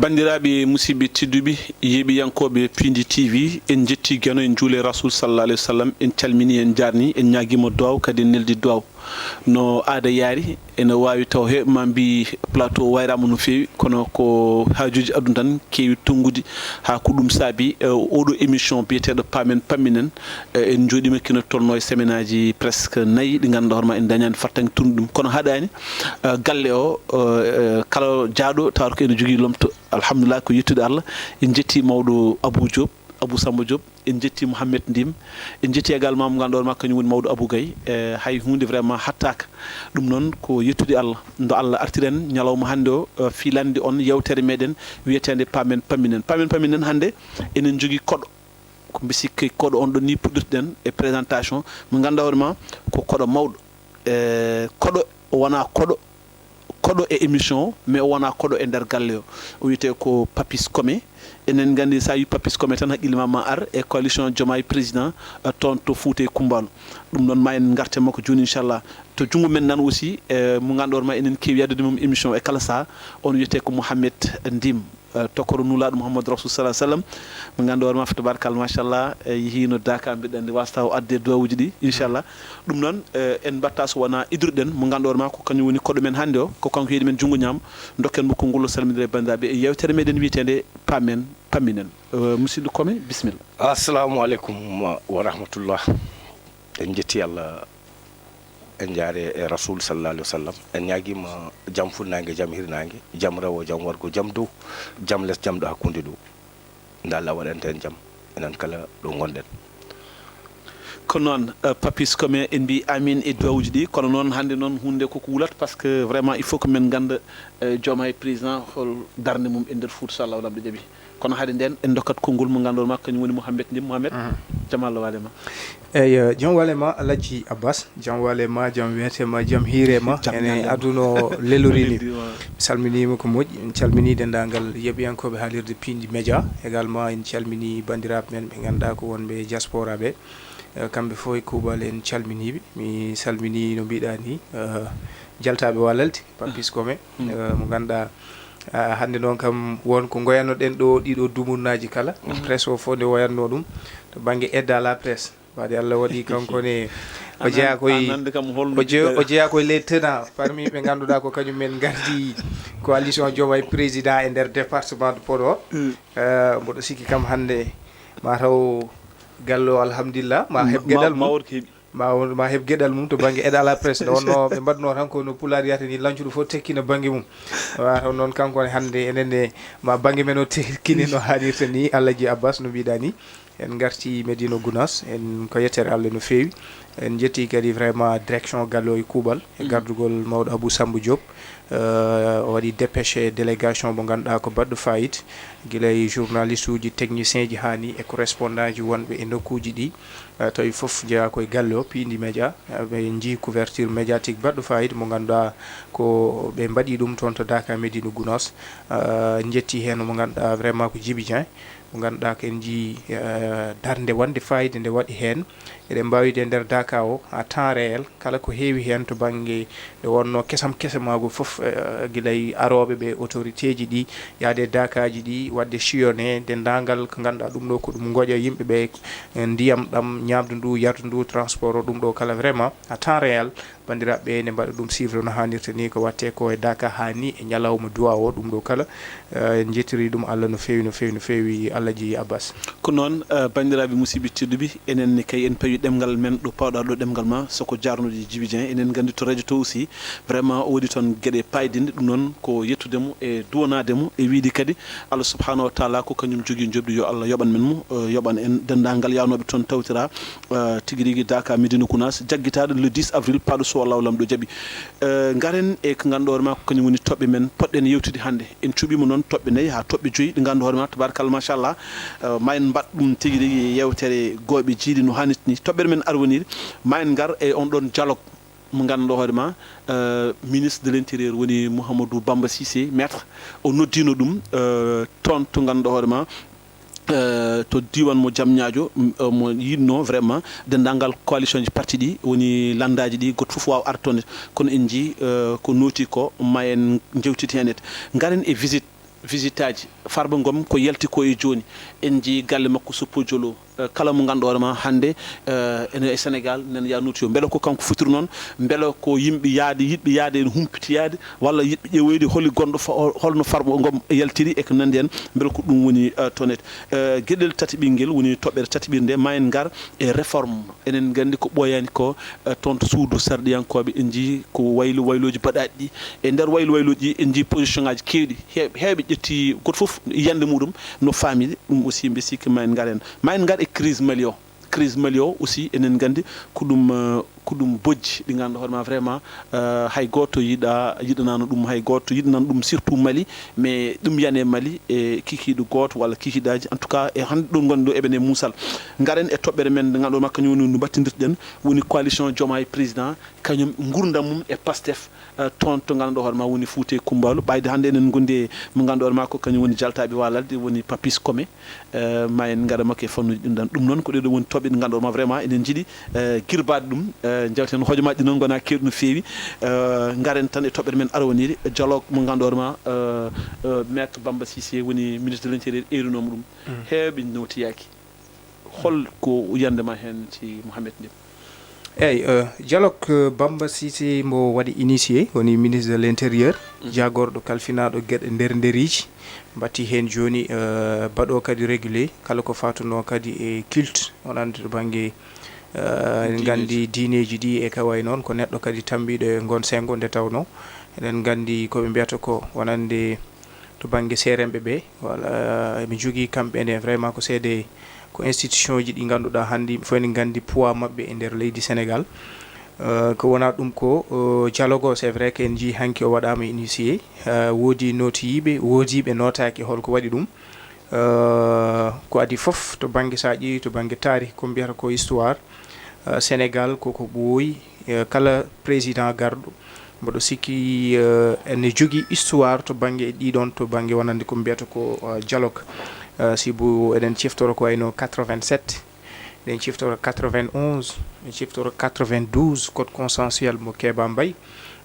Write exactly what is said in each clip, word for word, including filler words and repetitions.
Banndiraaɓe musidɓe tedduɓe, yeeɓiyankooɓe Piindi T V, en njettii Geno, en njuuli Rasul sallallahu alayhi wa sallam, en calminii, en njaarnii, en ñaagiima duwaaw, kadi en neldi duwaaw. No aada yaari, ene waawi taw heɓ ma mbi plateau wayraama no feewi, kono ko haajuuji aduna tan keewi tonngude haa ko ɗum saabi, eh, oɗo émission biyeteeɗo Paamen Pamminen. Eh, en njooɗiima kino tolnoo e semaine aji presque nayi ɗi ngannduɗaa hoore ma en ndañaani fartaŋŋe tournude ɗum. Kono haɗaani, eh, galle o, eh, kala jaaɗo tawata ko ene jogii lomto. Alhamdulillah, ko yettude Allah. En njettii mawɗo Abou Diop, Abou Samba Diop. En njettii Mouhamed Ndim. En njettii également mo ngannduɗaa hoore ma kañum woni mawɗo Abou Gaye. Eh, hay huunde vraiment hattaaka. Ɗum noon ko yettude Allah. Nde Allah artiri en ñalawma hannde o, eh, fii lande on yewtere meɗen wiyeteende Paamen Pamminen. Paamen Pamminen hannde enen njogii koɗo. Ko mbi sikki koɗo on ɗon ni puɗɗirten e présentation mo ngannduɗaa hoore ma ko koɗo mawɗo. E koɗo o wonaa koɗo, koɗo e émission o, mais o wonaa koɗo e nder galle o. O wiyetee ko Papis Kome. Enen nganndi so a wii Papis Kome tan haqqille ma ma ar e coalition Diomaye Président, eh, toon to Fuuta e Kumbaalu. Ɗum noon ma en ngarte makko jooni inchallah. To junngo men nan aussi, eh, mo ngannduɗaa hoore ma enen keewi yahdude mum émission e kala saha, on wiyetee ko Mouhamed Ndim. Eh, tokoro nulaaɗo Mouhamadou Rasul sallallahu alayhi wa sallam. Mo ngannduɗaa hoore ma, fa tabarakallah, machallah, eh, yehiino Daaka, mbiɗa anndi waasa taw o adde duwawuuji ɗi, inchallah. Ɗum noon, eh, en mbaɗta so wonaa idruɗen mo ngannduɗaa hoore ma ko kañum woni koɗo men hannde o, ko kanko heedi men junngo ñaamo, ndokken mo konngol o salmindira e banndiraaɓe e yewtere meɗen wiyeteende Paamen Pamminen. Eh, musidɗo Kome, bisimilla. Assalamu aleykum wa rahmatullah. En njetti Allah, en njaare e Rasul sallallahu alayhi wa sallam. En ñaagiima jam funnaange, jam hirnaange, jam rewo, jam wargo, jam dow, jam les, jam ɗo hakkunde ɗo. Nde Allah waɗanta en jam, enen kala ɗo ngonɗen. Ko noon, eh, Papis Kome, en mbi amin e duwawuuji ɗi, kono noon hannde noon huunde koko wulat, parce que vraiment il faut que men ngannda, eh, Diomaye Président hol darnde mum e nder Fuuta so Allah o Laamɗo jaɓi. Kono hade nden en ndokkat konngol mo ngannduɗaa hoore ma kañum woni Mouhamed Ndim. Mouhamed, jam Allah waale ma. Eyyi, jam waale ma Alhaji Abbas, jam waale ma, jam weete ma, jam hiire ma. Jam ene ñalle ma. Aduna o lelori ni. Lelori ma. Mi salminiima ko moƴƴi, en calminii denndaangal yeeɓiyankooɓe haalirde Piindi Média, également en calminii banndiraaɓe men ɓe ngannduɗaa ko wonɓe e diaspora ɓe. Eh, kamɓe fof e kuuɓal en calminiiɓe. Mi salminii no mbiɗa ni, eh, jaltaaɓe Walalde, Papis Kome, eh, mo ngannduɗaa, ah, hannde noon kam won ko ngoyannoɗen ɗo ɗiɗo dumunnaaji kala. Presse o fof nde woyatno ɗum to bannge aide à la presse. Waade Allah waɗi kanko ne o jeyaa koye, o jeyaa koye les tenants parmi ɓe ngannduɗaa ko kañum men ngardi coalition Diomaye Président e nder département de Podor. Eh, mboɗo sikki kam hannde ma taw galle o alhamdulillah ma heɓ geɗal mum. Ma won, ma heɓ geɗal mum to bannge aide à la presse. Nde wonno ɓe mbaɗno tan ko no Pulaar wiyata ni, lancuɗo fof tekkina bannge mum. Wa taw noon kanko ne hannde enen ne ma bannge men o tekkine no haanirta ni, Alhaji Abbas no mbiɗa ni. En ngarti Médina Gounass, en ko yettere Allah no feewi. En njetti kadi vraiment direction galle o e kuuɓal, e gardugol mawɗo Abou Samba Diop. Eh, o waɗi dépêché délégation mo ngannduɗaa ko baɗɗo fayida, gila e journaliste uji, technicien ji haa ni e correspondant ji wonɓe e nokkuuji ɗi. Eh, tawi fof jeyaa koye galle o, Piindi Média. Eh, ɓe njii couverture médiatique baɗɗo fayida mo ngannduɗaa ko ɓe mbaɗi ɗum toon to Daaka Médina Gounass. Eh, njetti heen mo ngannduɗaa vraiment ko Djiby Dieng, mo ngannduɗaa ko en njii, eh, darnde wonde fayida nde waɗi heen. Eɗen mbaawi wiide e nder Daaka o, à temps réel, kala ko heewi heen to bannge nde wonno kesam kesamaagu fof, eh, gila e arooɓe ɓe, autorité ji ɗi, yaade e Daakaaji ɗi, waɗde sillonné denndaangal ko ngannduɗaa ɗum ɗo ko ɗum ngoƴa yimɓe ɓe, eh, ndiyam ɗam, ñaamdu ndu, yardu ndu, transport o, ɗum ɗo kala vraiment à temps réel, banndiraaɓe ɓe ene mbaɗa ɗum suivre no haanirta ni, ko waɗte ko e Daaka haa ni e ñalawma duwaaw o, ɗum ɗo kala. Eh, en njettirii ɗum Allah no feewi, no feewi, no feewi, Alhaji Abbas. Ko noon, eh, banndiraaɓe musidɓe tedduɓe, enen ne kay en pawi ɗemngal men ɗo pawɗa ɗo ɗemngal ma, soko jaarnude Djiby Dieng. Eɗen nganndi to radio to aussi, vraiment o waɗi toon geɗe paydinɗe, ɗum noon ko yettude mo e duwanaade mo e wiide kadi Allah subhanahu wa taala ko kañum jogii njoɓdi, yo Allah yoɓan men mo, eh, yoɓan en denndaangal yahnooɓe toon tawtira, eh, tigi rigi Daaka Médina Gounass, jaggitaaɗo le dix avril paaɗo so Allahu Laamɗo jaɓi. Eh, ngaren e ko ngannduɗaa hoore ma ko kañum woni toɓɓe men poɗɗen yewtude hannde. En cuɓiima noon toɓɓe nayi haa toɓɓe joyi ɗe ngannduɗaa hoore ma, tabarakallah, machallah. Eh, ma en mbaɗ ɗum tigi rigi yewtere gooɓe jiiɗi no haanirta ni. Toɓɓere men arwaniire, ma en ngar e on ɗon dialogue mo ngannduɗaa hoore ma, eh, ministre de l'intérieur woni Mouhamadou Bamba Cissé, maître, o noddiino ɗum, eh, toon to ngannduɗaa hoore ma, eh, to diiwaan mo Diamniadio, m-, eh, mo yiɗno vraiment denndaangal coalition ji parti ɗi, woni lanndaaji ɗi, gooto fof waawa arde toon. Kono en njii, eh, ko nooti ko, ma en njewtit heen et. Ngaren e visite visite aji Farba Ngom ko yalti ko e jooni. En njii galle makko Soppo Jolo. Eh, kala mo ngannduɗaa hoore ma hannde, eh, ene e Sénégal, nen ya notiyo. Mbele ko kanko fotiri noon, mbele ko yimɓe yaade, yiɗɓe yaade ene humpiti yaade, walla yiɗɓe ƴeewoyde holi gonɗo fa-, hol-, holno Farba Ngom yaltiri e ko nanndi en, mbele ko ɗum woni, eh, tonet. Eh, geɗel tati ɓinngel woni toɓɓere tati ɓirnde, ma en ngar e réforme. Enen nganndi ko ɓooyaani ko, eh, toon to suudu sarɗiyankooɓe, en njii ko waylo waylooji baɗaaɗi ɗi. E nder waylo waylooji ɗi, en njii position ngaaji keewɗi. Heewɓe, heewɓe ƴetti gooto fof yiyannde muɗum no faamiri. Ɗum aussi mbe sikki ma en ngar heen. Ma en ngar e crise Mali o. Crise Mali o aussi, enen nganndi ko ɗum, eh, ko ɗum bojji ɗi ngannduɗaa hoore ma vraiment, eh, hay gooto yiɗa, yiɗanaano ɗum, hay gooto yiɗanaano ɗum, surtout Mali, mais ɗum yani e Mali e kikiiɗe gooto walla kikiiɗaaji. En tout cas, e hannde ɗo ngonɗen ɗo eɓene muusal. Ngaren e toɓɓere men nde ngannduɗaa ma kañum woni no mbattindirɗen, woni coalition Diomaye président, kañum ngurdam mum e Pastef, eh, toon to ngannduɗaa hoore ma woni Fuuta e Kumbaalu. Ɓayde hannde enen ngondi e mo ngannduɗaa hoore ma ko kañum woni jaltaaɓe waalalde, woni Papis Kome. Eh, ma en ngara makko e fannuuji ɗin ɗan. Ɗum noon ko ɗee ɗoo woni toɓɓe ɗe ngannduɗaa ma vraiment enen njiɗi, eh, girbaade ɗum. Eh, njewten hojomaaji ɗi noon ngonaa keewɗi no feewi. Eh, ngaren tan e toɓɓere men arowaniri, dialogue mo ngannduɗaa hoore ma, eh, eh, Maître Bamba Cissé woni ministre de l'Intérieur eerinoo mo ɗum. Heewɓe nootiyaaki. Hol ko yiyannde ma heen, ci Mouhamed Ndim? Eyyi, eh, dialogue, eh, Bamba Cissé mbo waɗi initié, woni ministre de l'Intérieur, jaagorɗo kalfinaaɗo geɗe nder nderiiji, mbatti heen jooni, eh, baɗo kadi régulé kala ko fatunoo kadi e culte, wonande to bannge, eh, eɗen nganndi diineeji ɗi e ka wayi noon, ko neɗɗo kadi tambiiɗo e ngon senngo nde tawnoo eɗen nganndi ko ɓe mbiyata ko wonande to bannge seeremɓe ɓe, walla, eh, ɓe njogii kamɓe ne vraiment ko seede, ko institution ji ɗi ngannduɗaa hannde yimɓe fof ene nganndi poids maɓɓe e nder leydi Sénégal. Eh, ko wonaa ɗum ko, eh, dialogue o, c'est vrai que en njii hanki o waɗaama initié, eh, woodi nootiyiiɓe, woodi ɓe nootaaki. Hol ko waɗi ɗum? Eh, ko adii fof to bannge, so a ƴeewi to bannge taarih, ko mbiyata ko histoire, eh, Sénégal koko ɓooyi, eh, kala président garɗo, mboɗo sikki, eh, ene jogii histoire to bannge ɗiɗon, to bannge wonande ko mbiyata ko, eh, dialogue. Eh, sibu eɗen ciftoro ko wayno quatre-vingt-sept, eɗen ciftoro quatre-vingt-onze, eɗen ciftoro quatre-vingt-douze, code consensuel mo Kéba Mbaye.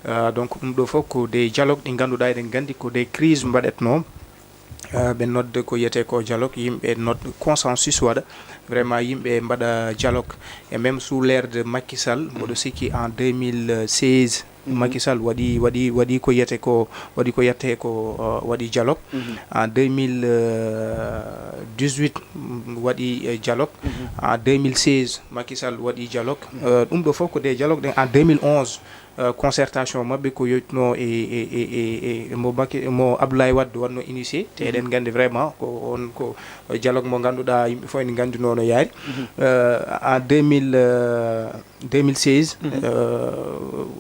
Eh, donc ɗum ɗo fof ko des dialogues ɗi ngannduɗaa eɗen nganndi ko des crises mbaɗatnoo. Eh, ɓe nodda ko wiyetee ko dialogue, yimɓe nodda consensus waɗa, vraiment yimɓe mbaɗa dialogue. Et même sous l'ère de Macky Sall, mboɗo sikki en deux mille seize, Macky Sall waɗi, waɗi, waɗi ko wiyetee ko, waɗi ko wiyetee ko, eh, waɗi dialogue. En deux mille dix-huit, mm, waɗi, eh, dialogue. En deux mille seize, Macky Sall waɗi dialogue. Eh, ɗum ɗo fof ko des dialogues ɗen. En deux mille onze, eh, concertation maɓɓe ko yottinoo e, e, e, e, e mo Macky, mo Abdoulaye Wade waɗno initié. Te eɗen nganndi vraiment ko on ko dialogue mo ngannduɗaa yimɓe fof ene nganndi no no yaari. Eh, en deux mille, eh, deux mille seize, eh,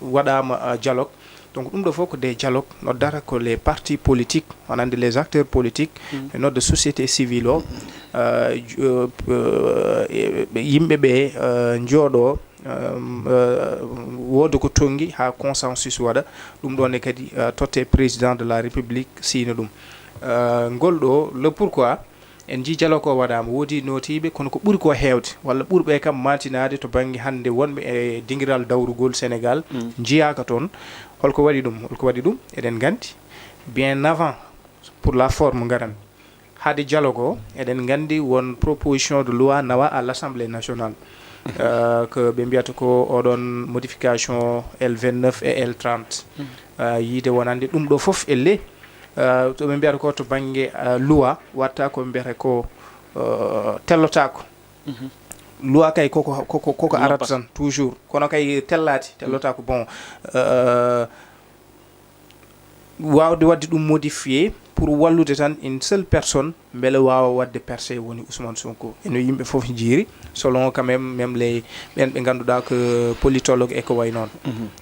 waɗaama, eh, dialogue. Donc ɗum ɗo fof ko des dialogues, noddata ko les partis politiques, wonande les acteurs politiques, e nodda société civile o, eh, ju-, eh, e, ɓe, yimɓe ɓe, eh, njooɗo, eh, eh, wooda ko tonngi haa consensus waɗa. Ɗum ɗo ne kadi, eh, totte président de la République siina ɗum. Eh, ngol ɗo, le pourquoi, en njii dialogue o waɗaama, woodi nootiiɓe, kono ko ɓuri ko heewde, walla ɓurɓe kam maantinaade to bannge hannde wonɓe e dingiral dawrugol Sénégal, njiyaaka toon. Holko waɗi ɗum? Holko waɗi ɗum? Eɗen nganndi, bien avant, pour la forme, ngaran. Hade dialogue o, eɗen nganndi won proposition de loi nawa à l'Assemblée nationale, euh, ko ɓe mbiyata ko oɗon modification L vingt-neuf et L trente. Euh, yiide wonande ɗum ɗo fof elle, euh, to ɓe mbiyata ko to bannge, euh, loi, watta ko ɓe mbiyata ko, euh, tellotaako. Loi kay koko, koko, koko arata tan toujours. Kono kay tellaati, tellotaako. Bon, euh, waawde waɗde ɗum modifié pour wallude tan une seule personne, mbele waawa waɗde percé, woni Ousmane Sonko. Eno yimɓe fof njiiri, selon quand même, même les, ɓen ɓe ngannduɗaa ko politologue e ko way noon.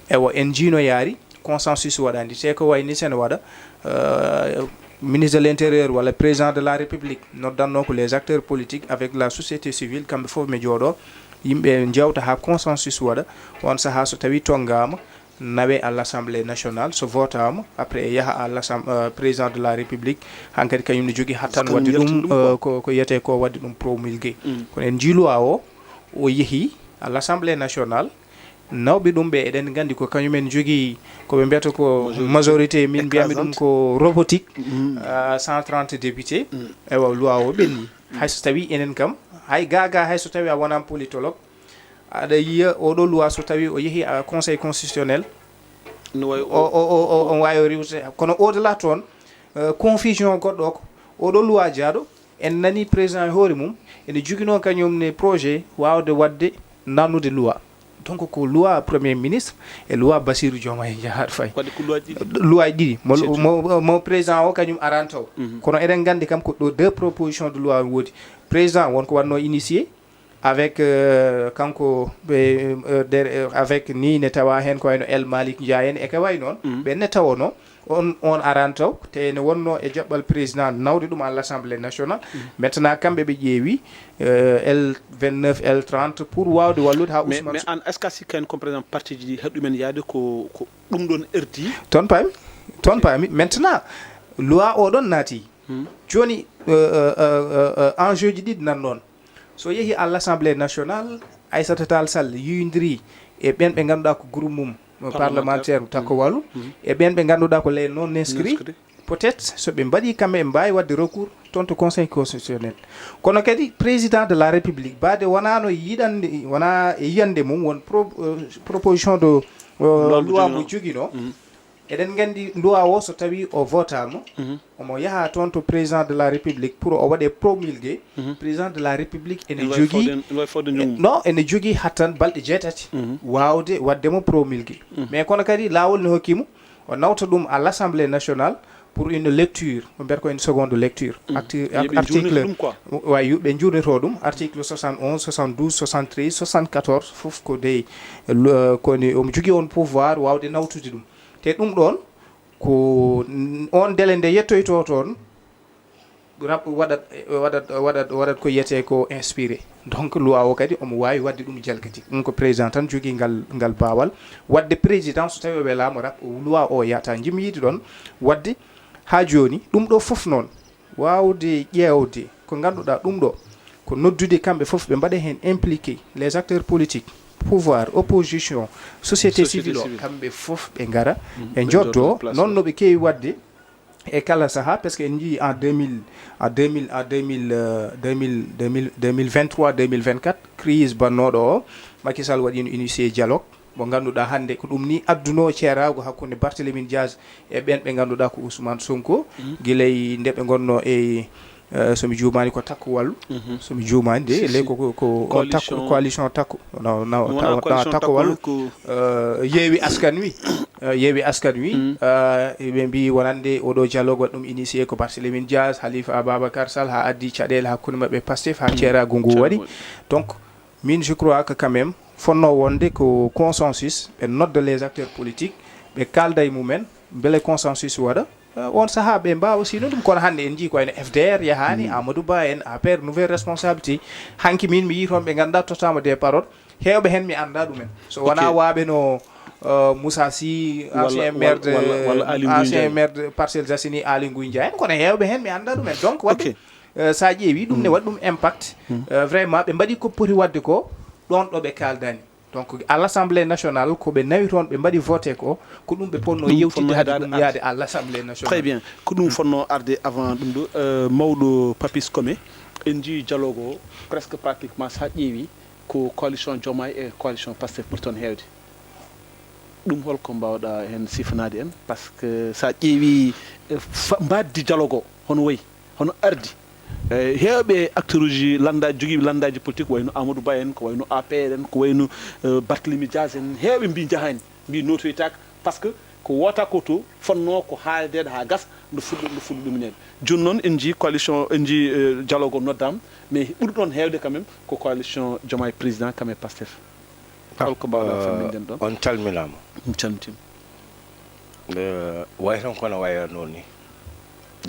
Ewa, en njiino yaari, consensus waɗaani. Te ko way ni sene waɗa, euh, ministre de l'Intérieur walla président de la République noddannoo ko les acteurs politiques avec la société civile, kamɓe fof ɓe njooɗoo, yimɓe njewta haa consensus waɗa. On sahaa so tawii tonngaama, nawe à l'Assemblée nationale, so votaama, après yaha à l'Assem-, euh, président de la République, hankadi kañum ne jogii hattan waɗde ɗum, euh, ko, ko yiyetee ko waɗde ɗum promulgué. Kono en njii loi o, o yehi à l'Assemblée nationale, Nawɓe ɗum ɓe, eɗen nganndi ko kañumen njogii ko ɓe mbiyata ko majorité, min mbiyami ɗum ko robotique, euh, cent trente députés. Ewa, loi o ɓenni. Hay so tawii enen kam, hay gaa gaa, hay so tawii a wonaama politologue, aɗa yiya oɗo loi so tawii o yehi à conseil constitutionnel, no wawi o o o o o waawi o riwde. Kono au-delà toon, euh, confusion goɗɗo o ko oɗo loi jaaɗo, en nani président e hoore mum ene joginoo kañum ne projet waawde waɗde nannude loi. Donc ko loi premier ministre e loi Bassirou Diomaye Diakhar Faye. Waɗde ko loi ɗiɗi. Loi ɗiɗi mo, mo, mo président o kañum arani taw. Kono eɗen nganndi kam ko ɗo deux propositions de loi woodi. Président won ko waɗnoo initié avec, euh, kanko ɓe, euh, der, euh, avec ni ne tawa heen ko wayno El Malick Ndiaye en e ko wayi noon. Ɓen ne tawono on, on arani taw, te ne wonno e jaɓɓal président nawde ɗum à l'Assemblée nationale. Maintenant kamɓe ɓe ƴeewi, euh, L vingt-neuf, L trente pour waawde wallude haa mais Ousmane mais an est-ce que a sikki heen comme par exemple parti ji ɗi haɗumen yaade ko ko ɗum ɗon erdi? Toon paami, toon paami. Maintenant loi o ɗon naati. Jooni, euh, euh, euh, euh, enjeu ji ɗiɗi nan noon. So yehi à l'Assemblée nationale, Aïssata Tall Sall yiwindiri e ɓen ɓe ngannduɗaa ko groupe mum parlementaire Takko Wallu, e ɓen ɓe ngannduɗaa ko les non inscrits. Peut-être so ɓe mbaɗi kamɓe ɓe mbaawi waɗde recours toon to conseil constitutionnel. Kono kadi président de la république baade wonaano yiɗande, wona e yiyande mum won pro, euh, proposition de, euh, loi mo joginoo. Eɗen nganndi loi o so tawii o votaama, omo yaha toon to président de la république pour o waɗe promulgué. Président de la république ene jogii, non, ene jogii hattan balɗe jeetati waawde waɗde mo promulgué. Mais kono kadi laawol ne hokki mo o nawta ɗum à l'Assemblée nationale pour une lecture, ko mbiyata ko une seconde lecture. Arti-, article, wa, yo ɓe njuurnitoo ɗum, article soixante-onze, soixante-douze, soixante-treize, soixante-quatorze, fof ko dey, euh, ko ni omo jogii on pouvoir waawde nawtude ɗum. Te ɗum ɗoon ko n-, on délai nde yettoytoo toon, rap-, waɗat, waɗat, waɗat, waɗat ko yiyetee ko inspiré. Donc loi o kadi omo waawi waɗde ɗum jalkati. Ɗum ko président tan jogii ngal, ngal baawal. Waɗde président so tawii o welaama rap-, loi o yahata. Njiɗmi yiide ɗoon waɗde haa jooni ɗum ɗo fof noon waawde ƴeewde ko ngannduɗaa ɗum ɗo ko noddude kamɓe fof ɓe mbaɗa heen impliqué, les acteurs politiques, pouvoir, opposition, société civile o, kamɓe fof ɓe ngara ɓe njoddoo noon no ɓe keewi waɗde e kala sahaa, parce que en njii en deux mille, en deux mille, en deux mille, euh, deux mille, deux mille, deux mille vingt-trois, deux mille vingt-quatre, crise bannooɗo o, Macky Sall waɗiino initié dialogue mo ngannduɗaa hannde ko ɗum ni addunoo ceeraago hakkunde Barthélémy Dias e ɓeen ɓe ngannduɗaa ko Ousmane Sonko, gila e nde ɓe ngonnoo e, eh, so mi juumaani ko Takku Wallu, so mi juumaani de, ley ko, ko, ko on Takku, coalition Takku, no, no, tawa, tawa Takku Wallu, eh, Yewwi Askan Wi, eh, Yewwi Askan Wi, eh, ɓe mbii wonande oɗo dialogue waɗi ɗum initié ko Barthélémy Dias, Khalifa Ababacar Sall, haa addi caɗeele hakkunde maɓɓe Pastef, haa ceeraago ngu waɗi. Donc, min, je crois que quand même, fotnoo wonde ko consensus, ɓe nodda les acteurs politiques, ɓe kaalda e mumen, mbele consensus waɗa. Eh, on sahaa ɓe mbaawa sino ɗum, kono hannde en njii ko wayno F D R yahaani, Amadou Ba en, A P R, nouvelle responsabilité. Hanki min mi yii toon ɓe ngannduɗaa tottaama des paroles, heewɓe heen mi anndaa ɗumen. So wonaa waaɓe no, eh, Moussa Sy, ancien maire de, walla, walla Aly Ngouille Ndiaye, ancien maire de Parcelles Assainies, Aly Ngouille Ndiaye en, kono heewɓe heen mi anndaa ɗumen. Donc, waɗde, eh, so a ƴeewi ɗum ne waɗi ɗum impact. Eh, vraiment, ɓe mbaɗi ko poti waɗde ko, ɗoon ɗo ɓe kaaldaani. Donc, à l'Assemblée nationale, ko ɓe nawi toon, ɓe mbaɗi voté ko, ko ɗum ɓe potnoo yewtidde hade ɗum yaade à l'Assemblée nationale. Très bien. Ko ɗum fotnoo arde avant ɗum ɗo, euh, mawɗo Papis Kome, en njii dialogue o, presque pratiquement, so a ƴeewi, ko coalition Diomaye e coalition Pastef ɓuri toon heewde. Ɗum holko mbaawɗaa heen sifanaade en? Parce que so a ƴeewi, eh, fa-, mbaadi dialogue o, hono wayi? Hono ardi, eh, heewɓe acteur uji lannda-, jogiiɓe lanndaaji politique, wayno Amadou Ba en, ko wayno A P R en, ko wayno, eh, Barthélémy Dias en, heewɓe mbii njahaani, mbii nootoytaaka, parce que ko wota ko to fotnoo ko haaldeede haa gasa, nde fuɗɗo, nde fuɗɗo ɗumineede. Jooni noon en njii coalition, en njii, eh, dialogue o noddaama, mais ɓuri ɗoon heewde quand même ko coalition Diomaye président, quand même Pastef. Holko mbaawɗaa, eh, famminɗen ɗoon? On calminaama. On calmitima. Eh, way tan kono wayatnoo ni.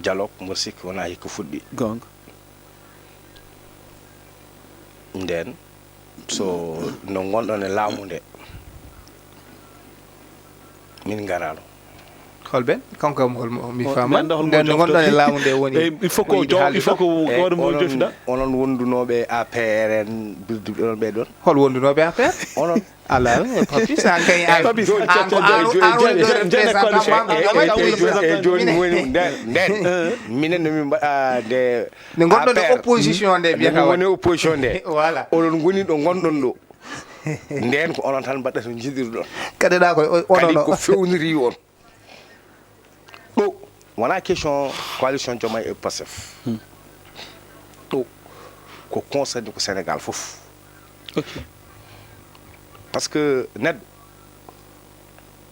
Dialogue mboɗo sikki wonaa hikka fuɗɗi. Goonga. Ndeen, so no ngonɗon e laamu nde, min ngaraano. Hol ɓen? Kanko kam hol mo mi faama. Nden no ngonɗon e laamu nde woni. Eh, il faut ko il faut ko hoore mo jofida. Onon wondunooɓe A P R en birduɓe onon ɓee ɗon? Hol wondunooɓe A P R? Onon. Ala, eh, Papis, an kay an. Papis, an ko an woni ɗo representant membre. E jooni woni nden nden minen no min mbaɗa nde nde ngonɗon e opposition nde biyata woni opposition nde. Voilà. Onon ngoni ɗo ngonɗon ɗo. Nden ko onon tan mbaɗɗata njidirɗon. Kadeɗa ko kadi ko fewniri on. Ɗo wona question coalition Diomaye e Pastef. Ɗo ko concerné ko Sénégal fof. Ok. Parce que neɗɗo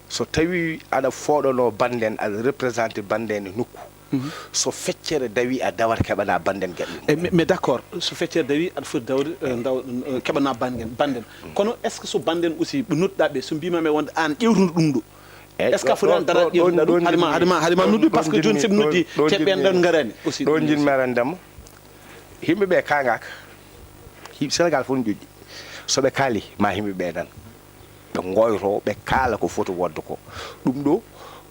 so tawi aɗa fooɗono banden, aɗa représenté banden e nokku, so feccere dawi a dawat keɓana banden gaɗa ɗum. Eh, mais, mais d'accord, so feccere dawi aɗa foti dawde eh, daw- eh, keɓana banden banden. Kono est ce que so banden aussi ɓe nodduɗa ɓe so mbima men wonde an ƴewtuno ɗum ɗo? Est ce que a foti an daraat ƴewtude ɗum? Haɗima haɗima haɗima noddu parce que joni soɓe noddi ceɓɓe en ɗon ngarani aussi. Ɗo jinmi arandema yimɓe ɓe kagaka. Yimɓe Sénégal fof ne joƴƴi. So ɓe kaali ma yimɓe ɓe nan ɓe goyto ɓe kaala ko foti wonde ko. Ɗum ɗo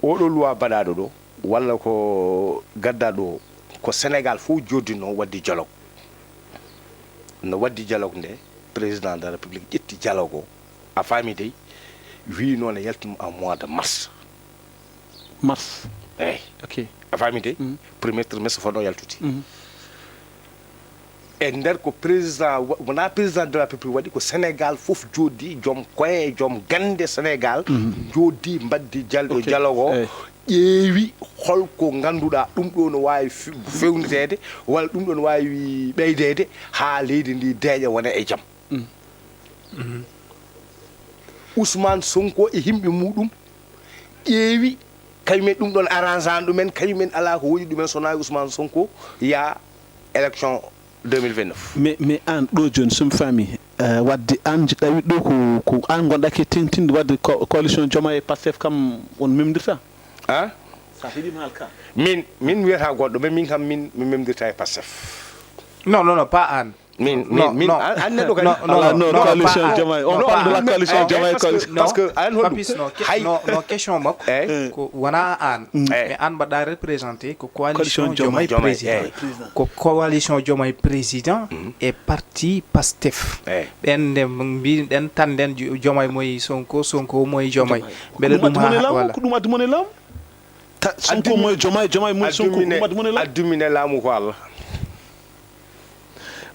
oɗo loi baɗaɗo ɗo walla ko gaddaɗo o ko Sénégal fof joddinoo waɗde dialogue. No waɗdi dialogue nde président de la république ƴetti dialogue o, a faami dey, wii noon e yaltinum en mois de mars. Mars. Eyi. Ok. A faami dey? Premier trimestre fotno yaltude. E nder ko président wa- wona président de la république waɗi ko Sénégal fof jooɗdi, joom koye e joom gannde Sénégal jooɗdi mbaddi jal- dialogue o. Ƴeewi holko ngannduɗaa ɗum ɗo no waawi fe- fewniteede walla ɗum ɗo no waawi ɓeydeede haa leydi ndi deeƴa wona e jam. Ousmane Sonko e yimɓe muɗum ƴeewi kañumen ɗum ɗon arrangant ɗumen, kañumen alaa ko woni ɗumen so wonaa Ousmane Sonko yaa élection deux mille vingt-neuf. Mais mais an ɗo joni somi faami eh, wadde an ɗawi ɗo ko ko an gonɗa ke tengtinde wadde co- coalition Diomaye e Pastef kam on memdirta? A? Sa heɗima haal ka. Min min wiyata goɗɗo mais min kam min mi memdirta e Pastef. Non non non pas an. Min min min an neɗɗo kadi. Ala no coalition Diomaye on parle de la coalition Diomaye coalition. Parce que aɗan hoɗum? Papis no question makko ko wona an mais an mbaɗa représenté ko coalition Diomaye président. Ko coalition Diomaye président e parti Pastef. Ɓen nde mbiɗen tan nden Diomaye moye Sonko, Sonko moye Diomaye. Mbeɗa ɗum ha wala ko ɗum addi mon e laamu. Sonko moye Diomaye, Diomaye moye Sonko, ɗum addi mon e laamu. Addumine laamu ko Allah.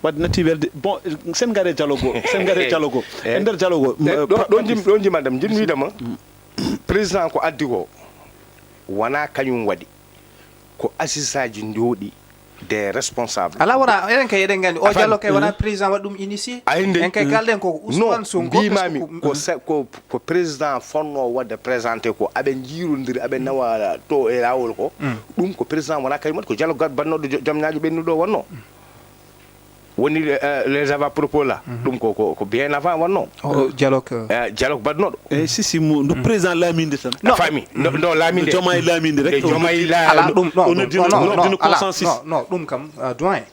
Wadde natti welde bon sen ngare dialogue o sen ngare dialogue o e nder dialogue o. Ɗo jim ɗo jima dam jim wiidama président ko addi ko wona kañum waɗi ko assisaji jooɗi des responsables. Ala wona enen kay eɗen nganndi o dialogue kay wona président waɗi ɗum initié. En kay kalɗen ko Ousmane Sonko mbimami ko ko ko président fonno wadde présenté ko aɓe jiirondiri aɓe nawa to e lawol ko. Ɗum ko président wona kañum waɗi ko dialogue baɗnoɗo jom ñaajo ɓennuɗo wonno. Woni les avant propos là ɗum ko ko bien avant wonno. Dialogue dialogue baɗnoɗo. Eyi si si mo no président laaminde tan. A faami no laaminde. Jomay laaminde rek. Jomay la ala ɗum non non non non non ɗum kam doyen.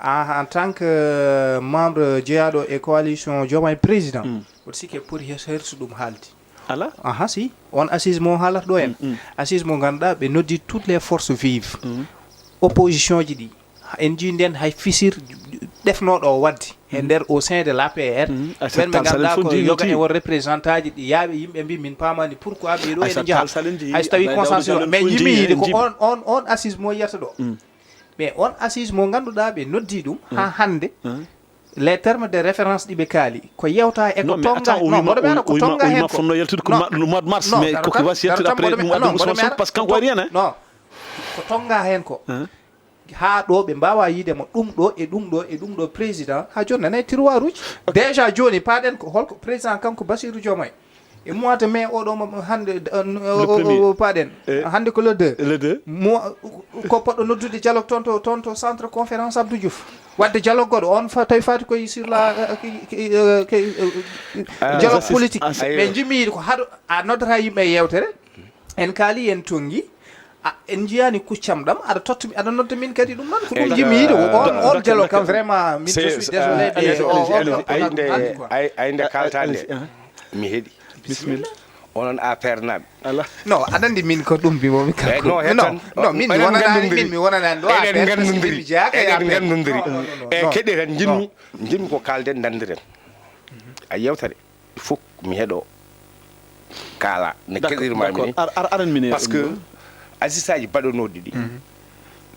En tant que membre jeyaɗo e coalition Jomay président, mboɗo sikki poti herso ɗum haaldi. Ala aha si on assise mo haalata ɗo en. Assise mo ngannduɗaa ɓe noddi toutes les forces vives. Opposition ji ɗi en njii nden hay fisir ɗefnooɗo o waɗde e nder au sein de l'A P R. Ɓen ɓe ngannduɗaa ko yoga e won représentant ji ɗi yaaɓe yimɓe mbi min paamani pourquoi ɓee ɗo eɗe njaha hay so tawi consensus mais yimɓe yiide ko on on on assise mo yiyata ɗo. Mais on assise mo ngannduɗaa ɓe noddi ɗum haa hannde. Les termes de référence ɗi ɓe kaali ko yewta e ko tonga non mboɗo ɓeeɗa ko tonga heen ko fonno yaltude ko mois de mars mais koko wasi yaltude après ɗum addi Ousmane Sonko parce que kanko waɗi heen. Non ko tonga heen ko haa ɗo ɓe mbawa yiide mo ɗum ɗo e ɗum ɗo e ɗum ɗo président ha joni nana e tiroir uji. Déjà joni paɗen ko holko président kanko Bassirou Diomaye e mois de mai oɗo mo hande paɗen hande ko le deux. Le deux mo ko poɗɗo noddude dialogue toon to toon to centre conférence Abdou Diouf. Wadde dialogue goɗo on fa tawi fati koye sur la dialogue politique. Mais jimmi yiide ko haɗo a noddata yimɓe e yewtere. En kaali en tongi. En njiyani kuccam ɗam aɗa totta mi aɗa nodda min kadi ɗum noon ko ɗum jimmi yiide ko on on dialogue kam vraiment min je suis désolé. Ay nde kaltande mi heɗi. Bisimilla. Onon affaire naaɓe. Ala. Non, aɗa anndi min ko ɗum mbimomi. Kanko non, non, min mi wonanaani min mi wonanaani ɗo. Eɗen nganndondiri. Eɗen nganndondiri. E keɗe tan, njinmi njinmi ko kaalden, nanndiren a yewtere. Fof mi heɗo kaala no keɗirmami ni. Parce que assistaji baɗanoɗi ɗi,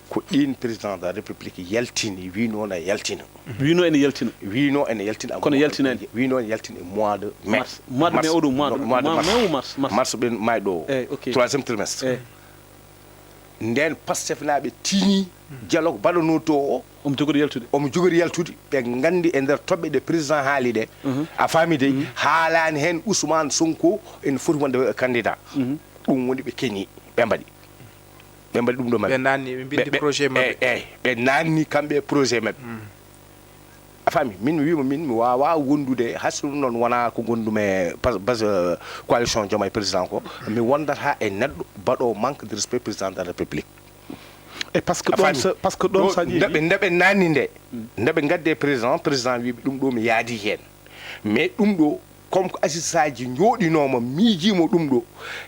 ko ɗin président de la république yaltini, wino na yaltina. Wino ene yaltina. Wino ene yaltina. Kono yaltinani. Wino ene yaltina e mois de mai. Mois de mai. Oɗo mois de mai ou mars? Mars ɓen mayɗo o. Troisième trimestre. Nden pastefnaɓe tini dialogue baɗanoto o. Omo jogori yaltude. Omo jogori yaltude. Ɓe nganndi e nder toɓɓe ɗe président haali ɗe, a faami dey, haalani heen Ousmane Sonko ene foti wonde candidat. Ɗum woni ɓe keñi, ɓe mbaɗi. Ɓe mbaɗi ɗum ɗo maɓɓe. Ɓe naanni, ɓe mbindi projet maɓɓe. Eey, ɓe naanni kamɓe e projet maɓɓe. A faami, min mi wiima min mi waawaa wondude, hay so ɗum noon wonaa ko ngonndumi e base coalition Diomaye président ko, mi wondataa e neɗɗo baɗoowo manque de respect président de la république. E parce que ɗon par ce que ɗon sa ƴeewi ndeɓe ndeɓe nanni nde, ndeɓe ngadde président, président wiɓe ɗum ɗo mi yaadi heen. Mais ɗum ɗo comme ko assistaji njooɗinooma miijiimo ɗum ɗo,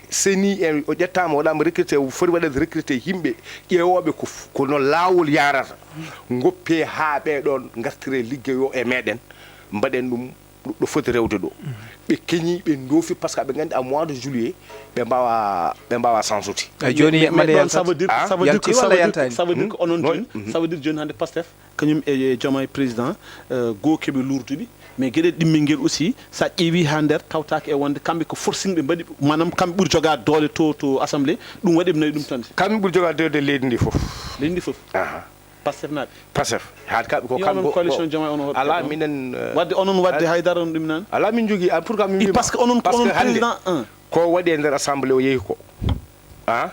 seni e o ƴettaama waɗaama recruté, o foti waɗeede recruté yimɓe ƴeewooɓe ko ko no laawol yaarata, ngoppee haa ɓee ɗoon ngartiree liggeyoo e meeɗen, mbaɗen ɗum ɗo foti rewde ɗo. Ɓe keñii, ɓe ndoofi, parce que aɓe nganndi à mois de juillet ɓe mbaawaa ɓe mbaawaa sansude. Eyi, jooni mais ɗoon ça veut dire, ça veut dire que ça veut dire que onon jooni, ça veut dire jooni hannde Pastef kañum e Diomaye président goo keɓe luurduɓe, mais geɗel ɗimmel ngel aussi, so a ƴeewi haa nder, tawtaake e wonde kamɓe ko forcing ɓe mbaɗi, maanaam kamɓe ɓuri jogaade doole to to assemblée, ɗum waɗi ɓe nawi ɗum tan. Kamɓe ɓuri jogaade doole e leydi ndi fof. Leydi ndi fof. Pastef naaɓe. Pastef haade kaɓe ko kamɓe ko coalition Diomaye onon hoɗo ala minen wadde onon wadde haydara on ɗum nani ala min jogui an pourquoi min jogui parce que onon ko onon président un ko waɗi e nder assemblée o yeehi ko a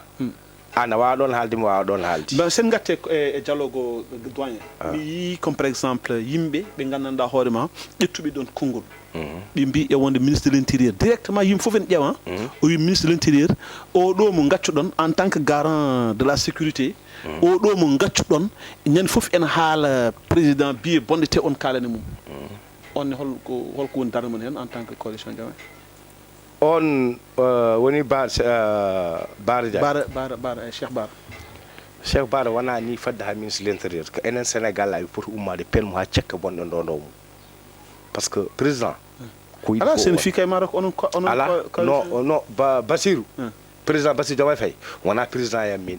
ana wawa ɗon haalde mi wawa ɗon haalde ben sen gatte e dialogue doyen mi yii comme par exemple yimɓe ɓe gandanɗa hoore ma ƴettuɓe ɗon konngol ɓe mbi e wonde ministre de l'intérieur directement yimɓe foof en ƴewa o wi ministre de l'intérieur o ɗo mo gaccuɗon en tant que garant de la sécurité O ɗo mo gaccuɗon ñande fof ene haala président biye bonɗe te on kaalani mum. On ne hol ko holko woni darnde mon heen en tant que coalition Diomaye? On woni Bara Bara Dia. Bara Bara Bara e Cheikh Bara. Cheikh Bara wona ni fadde ha ministre de l'intérieur ko enen Sénégal laaɓi poti ummaade pelmo ha cekke bonɗe ndondow mum. Parce que président ko yiɗi ala sen fi kay maro ko onon onon ala no no Basirou. Président Bassirou Diomaye Faye wona président yam min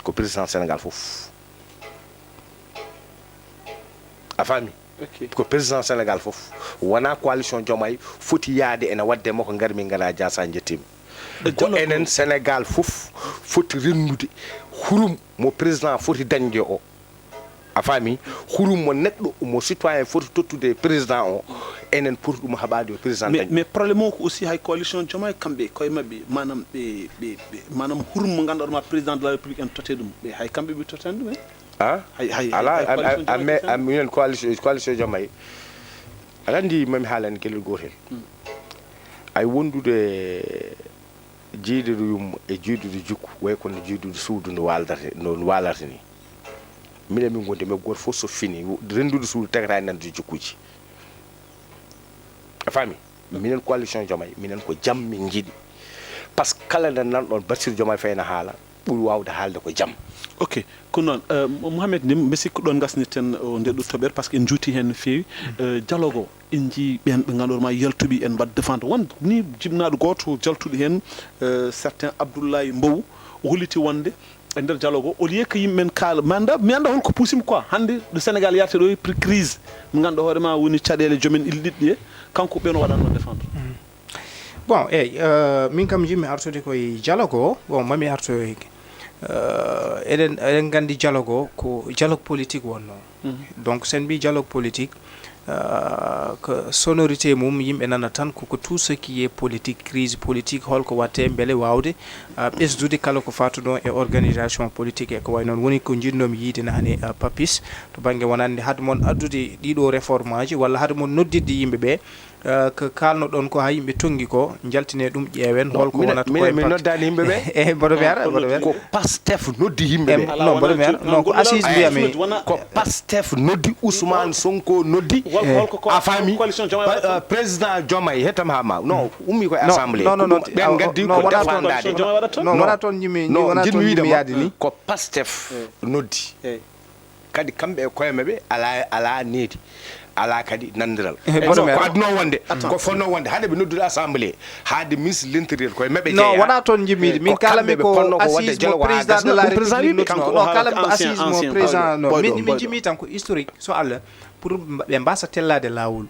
ko président Sénégal fof a faami ko président Sénégal fof wona coalition Diomaye foti yaade ene wadde mo ko ngar min ngara jasa jettim ko enen Sénégal fof foti rennude hurum mo président foti dañde o A faami? Hurum mo neɗɗo, mo citoyen foti tottude e président o, enen poti ɗum haɓaade yo président dañ. Mais problème o ko aussi hay coalition Diomaye kamɓe e koye maɓɓe, manam ɓe ɓe ɓe manam hurum mo ganduɗa ma président de la république en totte ɗum, ɓe hay kamɓe ɓe tottani ɗum en. A? Hay hay ala minen coalition coalition Diomaye aɗa andi mami haalani gueɗel gotel ay wondude Jiydude yumma e jiydude jikku way kono jiydude suudu no waalata ni. Minen min gondi men gooto fof so fini renndude suudu tagata e nande jikkuji. A faami? Minen coalition Diomaye minen ko jam min njiɗi. Par ce que kala nde nanɗon Bassirou Diomaye Faye na haala ɓuri waawde haalde ko jam. Ok. Ko noon, Mouhamed Lim, mbi sikku ɗoon ngasnirten o nde ɗo toɓɓere par ce que en njuuti heen no feewi. Dialogue o, en njii ɓeen ɓe ngannduɗaa ma yaltuɓe en mbaɗ défendre won ni jibnaaɗo gooto jaltuɗo heen, certain Abdoulaye Mbow, o holliti wonde e nder dialogue o, au lieu que yimɓe men kaala, mi annda mi annda holko puusimo quoi, hannde ɗo Sénégal yarate ɗo e crise, mo ngannduɗaa hoore ma woni caɗeele joom en ille ɗiɗi ɗe, kanko ɓeen o waɗatno défendre. Bon, eyi, min kam njiɗmi artude koye dialogue o. Bon, mami artoyo hikka. Eɗen eɗen nganndi dialogue o ko dialogue politique wonnoo. Donc so en mbii dialogue politique, ko sonorité mum yimɓe nana tan koko tout ce qui est politique, crise politique, holko waɗtee mbele waawde ɓesdude kala ko fatunoo e organisation politique e ko wayi noon. Woni ko njiɗnoomi yiyde nane, Papis, to bannge wonande hade mon addude ɗiɗo réforme aji walla hade mon noddidde yimɓe ɓee. Eh, ko kaalnoɗon ko haa yimɓe tonngi ko, njaltine ɗum, ƴeewen hol ko wonata ko e mi noddaani yimɓe ɓe. Eyi, mboɗo mi ara, mboɗo mi ara. Ko Pastef noddi yimɓe ɓe. Non, mboɗo mi ara. Non, ko assise mbiyami. Ko Pastef noddi, Ousmane Sonko noddi. A faami? Président Diomaye, hettam haa ma. Non, ummi ko e assemblée. Non, non, non. Ɓen ngaddi ko defandaade. Non, wona toon njimmi, wona toon njimmi yaade ni. Ko Pastef noddi. Kadi kamɓe e koye maɓɓe alaa, alaa needi, alaa kadi nanndiral. Ko adunoo wonde, ko fonnoo wonde, hade ɓe noddude assemblée, hade ministre de l'intérieur, koye maɓɓe jeyaa. Non, wonaa toon njimmiide. Min kala mi ko assise mo président de la république nodduno. Non, kala mi ko assise mo président. Non, min, min njimmi tan ko historique, so Allah, pour ɓe mbasa tellaade laawol.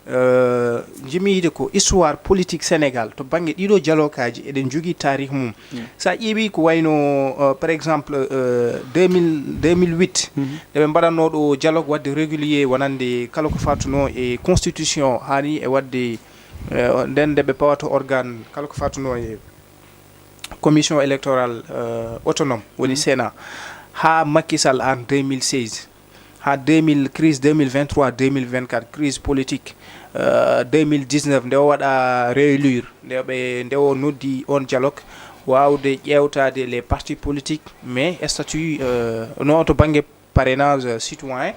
Eh, njimi yiide ko histoire politique Sénégal to bannge ɗiɗo dialogue aji, eɗen njogii taarih mum. So a ƴeewi ko wayno, eh, par exemple, eh, deux mille, deux mille huit, nde ɓe mbaɗatnoo ɗo dialogue waɗde régulier wonande kala ko fatunoo e constitution, haa ni e waɗde, eh, nden nde ɓe pawata organe kala ko fatunoo e commission électorale, eh, autonome, woni Sénat, haa Macky Sall en deux mille seize, haa deux mille, crise deux mille vingt-trois, deux mille vingt-quatre, crise politique, eh, deux mille dix-neuf, nde o waɗa réélire, nde ɓe, nde o noddi on dialogue, waawde ƴeewtaade les partis politiques, mais statut, eh, no to bannge parrainage citoyen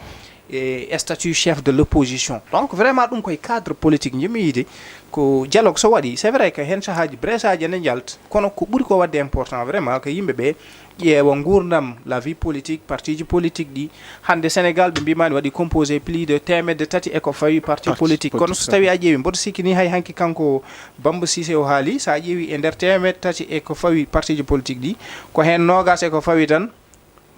e statut chef de l'opposition. Donc, vraiment, ɗum koye cadre politique njimmi yiide ko dialogue so waɗi. C'est vrai que heen sahaaji, brèche aji ene njalta, kono ko ɓuri ko waɗde important, vraiment, ko yimɓe ɓe ƴeewa nguurndam, la vie politique, parti ji politique ɗi. Hannde Sénégal, ɓe mbiimaani waɗi composé plus de teemedde tati e ko fawi parti politique. Kono so tawii a ƴeewi, mboɗo sikki ni hay hanki kanko Bamba Cissé o haali, so a ƴeewi e nder teemedde tati e ko fawi parti ji politique ɗi, ko heen noogas e ko fawi tan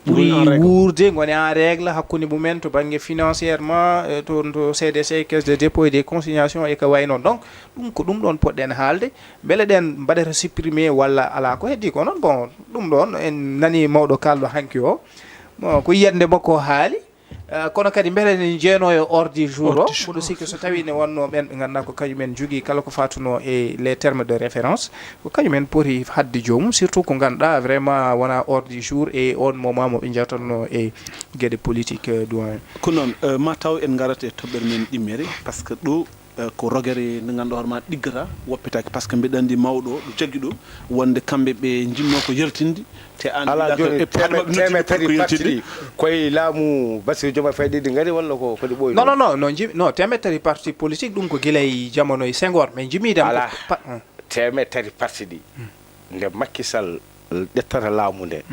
ɓuri wuurde, ngoni en règle hakkunde mumen to bannge financièrement, eh, to, to C D C, caisse de dépôt et de consignation e ko wayi noon. Donc, ɗum ko ɗum ɗoon poɗɗen haalde. Mbele ɗeen mbaɗata supprimé walla alaa ko heddii ko noon? Bon, ɗum ɗoon en nanii mawɗo kaalɗo hanki o. Bon, ko yiyannde makko o haali. Eh, kono kadi mbele ne jeenoo e ordre du jour o? Mboɗo sikki so tawii ne wonnoo ɓeen ɓe ngannduɗaa ko kañum en njogii kala ko fatunoo e les termes de référence, ko kañum en poti haɗde joomum, surtout ko ngannduɗaa vraiment wonaa ordre du jour e on moment mo ɓe njawtatnoo e geɗe politique, eh, doyen. Ko noon, eh, ma taw en ngarat e toɓɓere men ɗimmere, par ce que ɗo Eh, ko rogere nde ngannduɗaa hoore ma ɗiggata, woppitaaki, par ce que mbiɗa anndi mawɗo ɗo jaggi ɗo, wonde kamɓe ɓe njinnoo ko yaltinde, te aan alaa jooni teemedde tati parti ɗi koye laamu Bassirou Diomaye Faye ɗi ngari walla ko, ko ɗi ɓooyi? Non, non, non, non, njim-, non, teemedde tati parti politique, ɗum ko gila e jamano e Senghor, mais njimiiɗam ko alaa. Teemedde tati parti ɗi. Nde Macky Sall ƴettata laamu nde,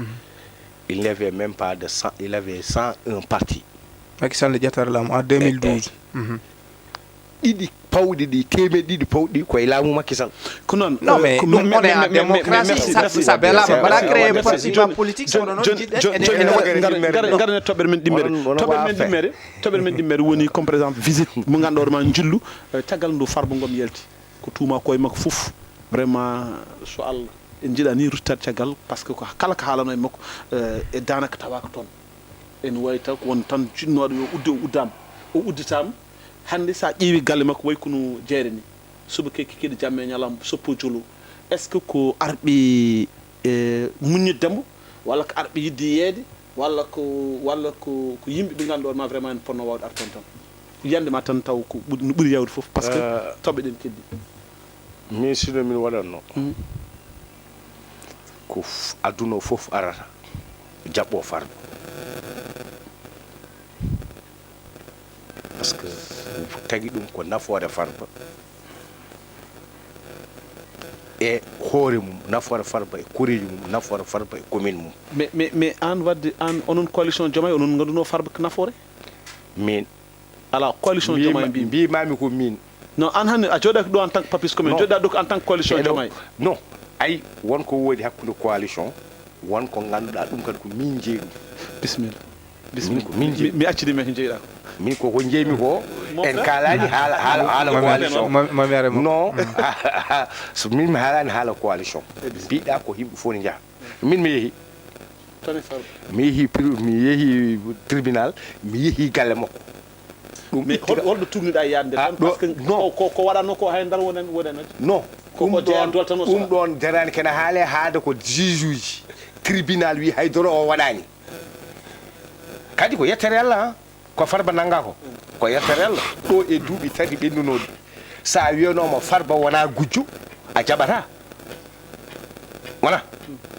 il n'avait même pas de cent, il avait cent un parti. Macky Sall ƴettata laamu en deux mille douze. Ɗiɗi pawɗi ɗi, teemedde ɗiɗi pawɗi koye laamu Macky Sall. Ko noon. Non, mais ɗum on est en démocratie, ça, ça bel âme mbaɗa créé parti ma politique, kono noon jiɗɗen ene waɗa. Ngaren e toɓɓere men ɗimmere. Toɓɓere men ɗimmere, toɓɓere men ɗimmere woni comme par exemple visite mo ngannduɗaa hoore ma njillu, eh, caggal ndu Farba Ngom yalti. Ko tuuma koye makko fof, vraiment, so Allah, en njiɗaa ni ruttaade caggal, par ce que ko kala ko haalanoo e makko, eh, e daanaka tawaaka toon. En wayi taw ko won tan jinnooɗo yo udde, o uddaama. O udditaama. Hannde so a ƴeewi galle makko wayi kono jeere ni. Subaka keɗi jamma e ñalawma, soppo jolo. Est-ce que ko arɓe, eh, muññitde mo, walla ko arɓe yiɗde yeeyde, walla ko, walla ko, ko yimɓe ɓe ngannduɗaa ma vraiment en ponno waawde arde toon tan? Yiyannde ma tan taw ko ɓuri, no ɓuri yaawde fof, par ce que, eh, toɓɓe ɗen keddi. Min sino min waɗatno, ko f-, aduna o fof arata, jaɓɓo Farba. Par ce que tagi ɗum ko nafoore Farba e hoore mum, nafoore Farba e koreeji mum, nafoore Farba e commune mum. Mais, mais, mais aan waɗde, aan, onon coalition Diomaye, onon ngannduno Farba ko nafoore? Min. Alaa, coalition Diomaye mbi-, mbimami ko min. Non, aan hannde a jooɗaaki ɗo en tant que Papis Commune, jooɗa ɗo ko en tant que coalition Diomaye. Non, ay, won ko woodi hakkunde coalition, won ko ngannduɗaa ɗum kadi ko min jeyi ɗum. Bisimilla. Min ko min jeyi. Mi accidi men ko jeyɗaa ko. Min ko ko jeymi ko, en kaalani haala, haala, haala coalition. Non, so min mi haalani haala coalition. Mbiɗa ko yimɓe fof ne njaha. Min mi yehi. Mi yehi pri-, mi yehi tribunal, mi yehi galle makko. Ɗum mais itti hol-, holɗo tuugniɗaa yaade nde tan? Par ce que ko, ko, ko waɗatnoo ko hay ndar wonen, wonanat. Non. Ko, ko jeyaa doltanoo ɗum ɗoon jarani kene haale haade ko juge uji. Tribunal wi hay doro o waɗaani. Kadi ko yettere Allah, han. Ko Farba nanngaa ko, ko yettere Allah. Ɗo e duuɓi tati ɓennunooɗi, So a wiyanooma Farba wonaa gujjo, a jaɓataa. Wona?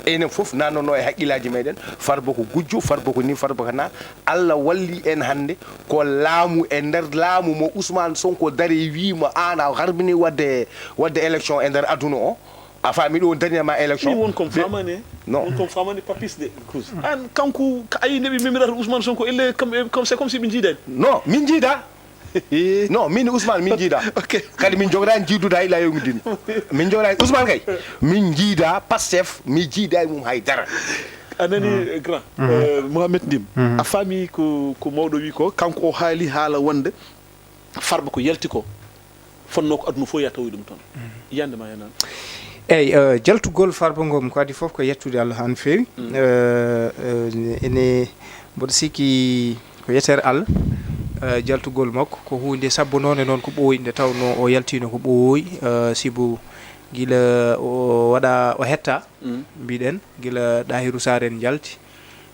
Enen fof nannono e haqqillaaji meɗen, Farba ko gujjo, Farba ko ni, Farba ko na. Allah walli en hannde ko laamu, e nder laamu mo Ousmane Sonko dari wiima aan a harbini waɗde, waɗde élection e nder aduna o. A faami ɗo, dernièrement élection. Min won kom famani. Non. Won kom famani Papis de. An kanko, ka ayi neɓi memirata Ousmane Sonko, elle, comme, comme, c'est comme si ɓe njiidani. Non, min njiida. Non, min Ousmane, min njiida. Ok. Kadi min jogata jiidude hay la yawmi din. Min jogata Ousmane kay. Min njiida Pastef, mi jiida e mum hay dara. A nani, grand, euh, Mohamed Ndim. A faami ko, ko mawɗo wi ko, kanko o haali haala wonde Farba ko yalti ko, fonnoo ko aduna fof yaa tawoyi ɗum toon. Yiyannde ma heen aan? Eeyi, eh, jaltugol Farba Ngom ko adii fof ko yettude Allah haa no feewi. Eh, eh, ene mboɗo sikki ko yettere Allah, eh, jaltugol makko ko huunde sabbonoonde noon ko ɓooyi nde tawnoo o yaltiino ko ɓooyi, eh, sibu gila o waɗa, o hetta, mbiɗen, gila Ɗahiru Saar en njalti.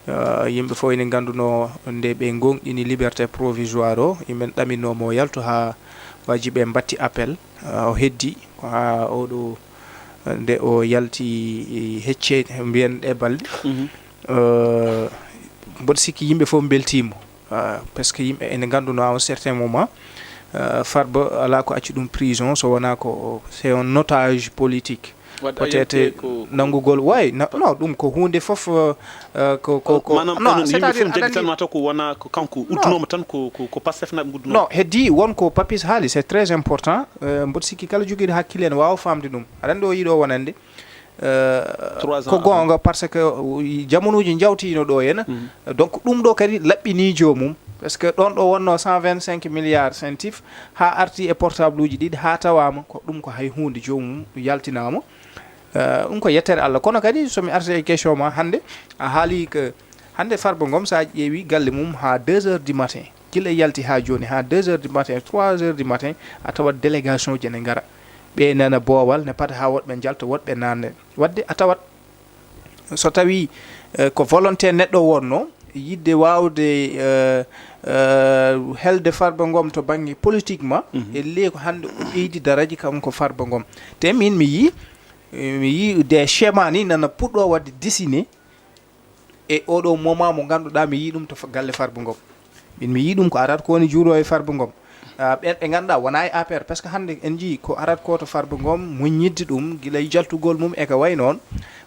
Eh, yimɓe fof ene nganndunoo nde ɓe ngoongɗini liberté provisoire o, yimɓe ɗaminoo mo yaltu haa waji ɓe mbatti appel. Eh, o heddi ko haa oɗo, eh, nde o yalti, eh, hecce mbiyen ɗe balɗe. Eh, mboɗo sikki yimɓe fof mbeltiima. Eh, parce que yimɓe ene nganndunoo à un certain moment, eh, Farba alaa ko acci ɗum prison so wonaa ko c'est un otage politique. Peut-être nanngugol, way, na-, non, ɗum ko huunde fof, eh, eh, ko, ko, ko, maanaam, non, onon yimɓe c'est-à-dire, fof aɗa njaɓi tan anndi, mataw ko wona ko kanko uddunooma tan, ko, ko, ko Pastef naaɓe nguddunooma. Non, heddi won ko Papis haali, c'est très important. Eh, mboɗo sikki kala jogiiɗo hakkille ene waawa faamde ɗum. Aɗa anndi o yiɗo wonande, eh, trois ans ko avant. Goonga, parce que, uh, jamanuuji njawtiino ɗo hena. Donc, ɗum ɗo kadi laɓɓini joomum. Parce que ɗon ɗo wonno cent vingt-cinq milliards CENTIF, haa arti e portable uji ɗiɗi, haa tawaama ko ɗum ko hay huunde joomum yaltinaama. Eh, ɗum ko yettere Allah. Kono kadi, so mi arti e question ma hannde, a haali ko hannde Farba Ngom, so a ƴeewi galle mum haa deux heures du matin, gila yalti haa jooni, haa deux heures du matin, trois heures du matin, a tawat délégation ji ene ngara. Ɓe nana boowal, ne pata haa woɗɓe njalta, woɗɓe naanne. Waɗde a tawat so tawi, eh, ko volonté neɗɗo wonno, yiɗde waawde, eh, eh, helde Farba Ngom to bannge politique ma, e ley ko hannde o ɓeydi daraji kanko Farba Ngom. Te min mi yii, eh, mi yii des schémas ni nana puɗɗo waɗde dessiné e oɗo moment mo ngannduɗaa mi yii ɗum to fa-, galle Farba Ngom. Min mi yii ɗum ko arat ko woni juuro e Farba Ngom. Ah, ɓen ɓe ngannduɗaa wonaa e A P R, parce que hannde en njii ko arat ko to Farba Ngom, muññidde ɗum, gila e jaltugol mum e ko wayi noon,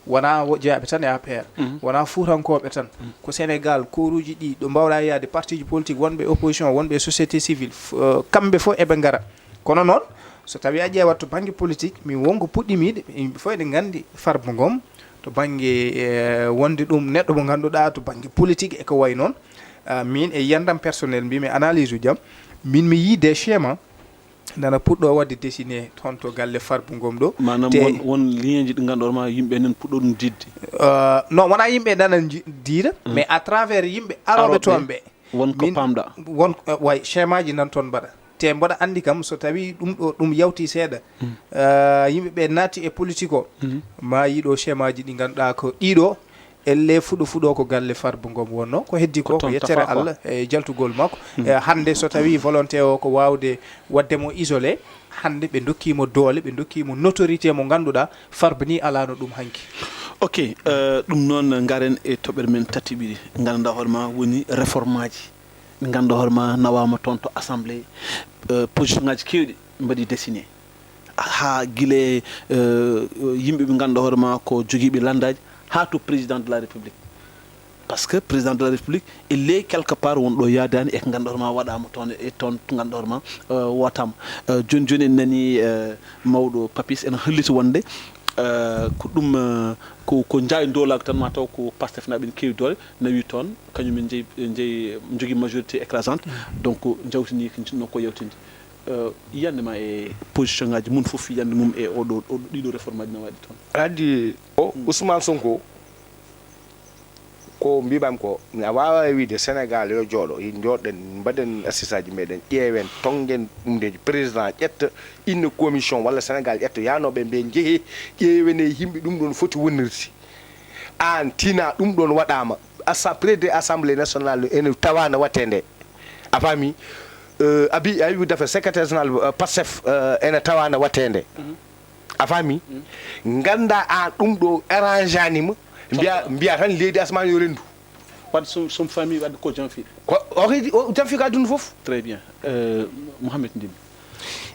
wonaa wo-, jeyaaɓe tan e A P R, wonaa fuutankooɓe tan, ko Sénégal, kooruuji ɗi, ɗo mbaawɗaa yaade, partiiji politique, wonɓe opposition, wonɓe société civile, f-, eh, kamɓe fof eɓe ngara. Kono noon, so tawii a ƴeewat to bannge politique, min won ko puɗɗimiiɗe, yimɓe fof eɗen nganndi Farba Ngom, to bannge, eh, wonde ɗum neɗɗo mo ngannduɗaa to bannge politique e ko wayi noon, ah, min e yiyannde am personnel, mbiimi analyse uji am, min mi yii des schémas nana puɗɗo waɗde dessiné toon to galle Farba Ngom ɗo. Maanaam te won, won lien ji ɗi ngannduɗaa ma yimɓe enen puɗɗo ɗum diidde. Euh, non, wonaa yimɓe nana nji-, diida, mais à travers yimɓe arooɓe toon ɓe. Won ko min pamɗa. Won, euh, way, schéma ji nan toon mbaɗa. Te mboɗa anndi kam, so tawi ɗum ɗo, ɗum yawti seeɗa, euh, yimɓe ɓe naati e politique o, ma yiɗo schéma ji ɗi ngannduɗaa ko ɗiɗo, elle fuɗo fuɗo ko galle Farba Ngom wonno. Ko heddi ko, ko yettere Allah e jaltugol makko. E hannde so tawi volonté o ko waawde waɗde mo isolé, hannde ɓe ndokkiimo doole, ɓe ndokkiimo notoriété mo ngannduɗaa Farba ni alaano ɗum hanki. Ok, euh, ɗum noon ngaren e toɓɓere men tati ɓiɗi. Ngannduɗaa hoore ma woni réforme aji. Ɓe ngannduɗaa hoore ma nawaama toon to assemblée, euh, position ngaji keewɗi mbaɗi dessiné. Haa gila e, euh, yimɓe ɓe ngannduɗaa hoore ma ko jogiiɓe lanndaaji, haa to président de la République. Parce que président de la République, e ley quelque part won ɗo yaadaani e ko ngannduɗaa hoore ma waɗaama toon e toon to ngannduɗaa hoore ma, euh, wootaama. Euh, jooni jooni en nanii, euh, mawɗo Papis ene holliti wonde, euh, ko ɗum, euh, ko, ko njaay ndoolaagu tan ma taw ko Pastef naaɓe ene keewi doole, nawi toon, kañum en njeyi, njeyi, njogii majorité écrasante. Donc, njawtinii ko njiɗnoo ko yawtinde. Euh, yiyannde ma e position ngaji mum fof, yiyannde mum e oɗo, oɗo, ɗiɗo réforme aji nawaaɗi toon. Aɗa anndi o Ousmane Sonko, ko mbiɗam ko, a waawaa wiide Sénégal yo jooɗo, njooɗen, mbaɗen assises aji meɗen, ƴeewen, tonngen ɗum ndeeji, président ƴetta, inna commission walla Sénégal ƴetta, yaanooɓe mbe njehe, ƴeewene yimɓe ɗum ɗoon foti wonirde. Aan tina ɗum ɗoon waɗaama, assa-, président assemblée nationale ene tawaano waɗtee nde. A faami? Abi, a wi dafe secrétaire général, euh, Pastef, euh, ene tawa na wattende. A faami? Ngannda an ɗum ɗo arrangeanima, mbiya, mbiya tan leydi asman yo renndu. Wadde sum, sum famille wadde ko janfi. Ko, o kay, o janfi ka dundu fof. Très bien. Euh, Mohamed Ndimbi.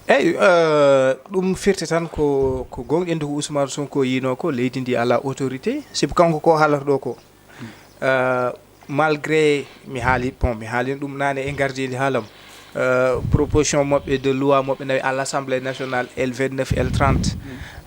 Eyi, euh, ɗum firti tan ko, ko gonɗinde ko Ousmane Sonko yino ko, leydi ndi ala autorité, sibu kanko ko haalata ɗo ko. Euh, malgré mi haali, bon, mi haalino ɗum naane e ngardiindi haalam, euh, proposition maɓɓe de loi maɓɓe nawi à l'Assemblée nationale, L vingt-neuf, L trente,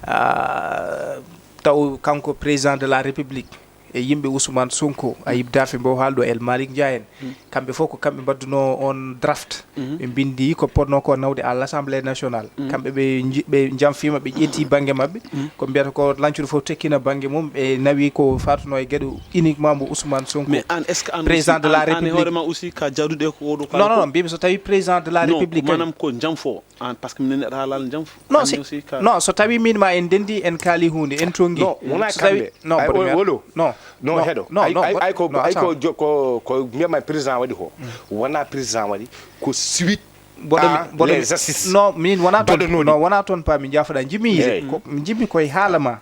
euh, taw kanko président de la République e yimɓe Ousmane Sonko, Ayib Daffé mbo haalɗo, El Malick Ndiaye en, kamɓe fof ko kamɓe mbaɗduno on draft. Ɓe mbindi ko potno ko nawde à l'Assemblée nationale. Kamɓe ɓe nji-, ɓe jamfima, ɓe ƴetti banggue maɓɓe. Ko mbiyata ko lancude fof tekkina banggue mum, ɓe nawi ko fatuno e gueɗe uniquement mo Ousmane Sonko. Mais an, est-ce que an président aussi, de la an, an e République hoore ma aussi ka jaaduɗe ko oɗo kala non, non, ko non, mbimi so tawi président de la non, République kadi manam ko jamfo an, parce que minen neɗɗo haalal jamfo. Non, si, aussi ka non, so tawi min ma en ndendi, en kaali hunde, en tongi. Non, wona so tawi kamɓe. Non, ay, première. Wolo. Non, non, non, heɗo. Non, ay, non, ay, ay ko, non, ay ko attends. Jo-, ko, ko mbiyatma président waɗi ko. Wona président waɗi, ko suite mboɗo mi, ah, mboɗo mi, les assises. Non, min wona toon, mbaɗanuɗi. Non, wona toon pa mi jaafoɗa. Jimi yiide, ko, jimi koye haala ma.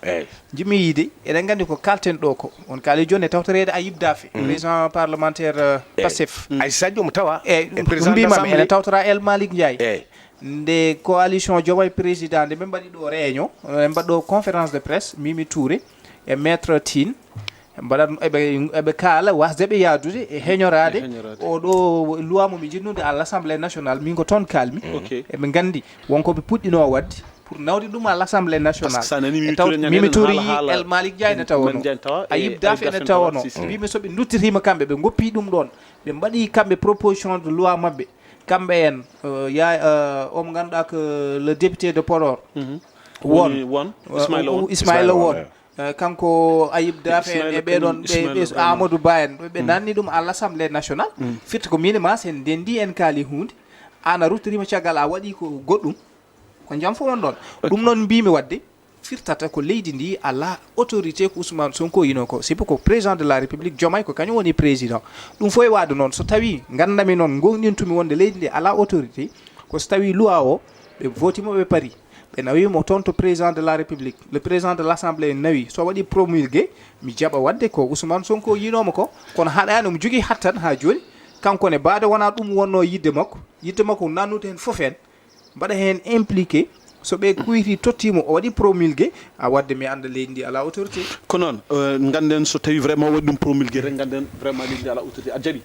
Jimi yiide, eɗen nganndi ko kalten ɗo ko. On kaali jooni e tawtoreede Ayib Daffé, président parlementaire, euh, Pastef. Ay Sadio mo tawa e président de l'Assemblée. Ene tawtora El Malick Ndiaye. Nde coalition Diomaye président, nde ɓe mbaɗi ɗo réunion, ɓe mbaɗi ɗo conférence de presse, Mimi Touré e Maître Tine. Mbaɗat, eɓe, eɓe kaala wasde ɓe yaadude e heñoraade. E heñoraade. O ɗo loi mo ɓe jinnude à l'Assemblée nationale, min ko toon kaalmi. Ok. Eɓe nganndi wonko ɓe puɗɗinoo waɗde pour nawde ɗum à l'Assemblée nationale. Parce que sa nani Mimi Touré ñande Mimi Touré haala, haala El Malick Ndiaye ne tawono. Ayib Daffé ne tawono. Si, si. Mbimi so ɓe nduttitiima kamɓe, ɓe ngoppi ɗum ɗoon. Ɓe mbaɗi kamɓe proposition de loi maɓɓe. Kamɓe en, euh, ya, euh, o mo ngannduɗaa ko le député de Podor. Won. Woni Won. Euh, Ismaïla Won. Ismaïla Won. Eh, kanko Ayib Daffé en e ɓee ɗon, ɓe, ɓe Amadou Ba en, ɓe nanni ɗum à l'Assemblée nationale. Firti ko min e ma, sen ndenndi en kaali huunde, aan a ruttoriima caggal, a waɗi ko goɗɗum, ko jam fof won ɗon. Ɗum noon mbimi waɗde, firtata ko leydi ndi alaa autorité ko Ousmane Sonko yino ko, sibu ko président de la République, Diomaye ko kañum woni président. Ɗum fof e waɗde noon, so tawi nganndami noon, gonɗintumi wonde leydi ndi alaa autorité, ko so tawi loi o, ɓe votima, ɓe pari. Ɓe nawi mo toon to président de la République. Le président de l'Assemblée nawi, so waɗi promulgué, mi jaɓa waɗde ko Ousmane Sonko yinomo ko. Kono haɗaani omo jogii hattan haa jooni. Kanko ne baade wonaa ɗum wonno yiɗde makko. Yiɗde makko ko nannude heen fof heen. Mbaɗa heen impliqué. So ɓe kuyti tottiimo, o waɗi promulgué, a waɗde mi annda leydi ndi alaa autorité. Ko noon, euh, ngannden so tawi vraiment waɗi ɗum promulgué, rek ngannden vraiment leydi ndi alaa autorité. A jaɓi?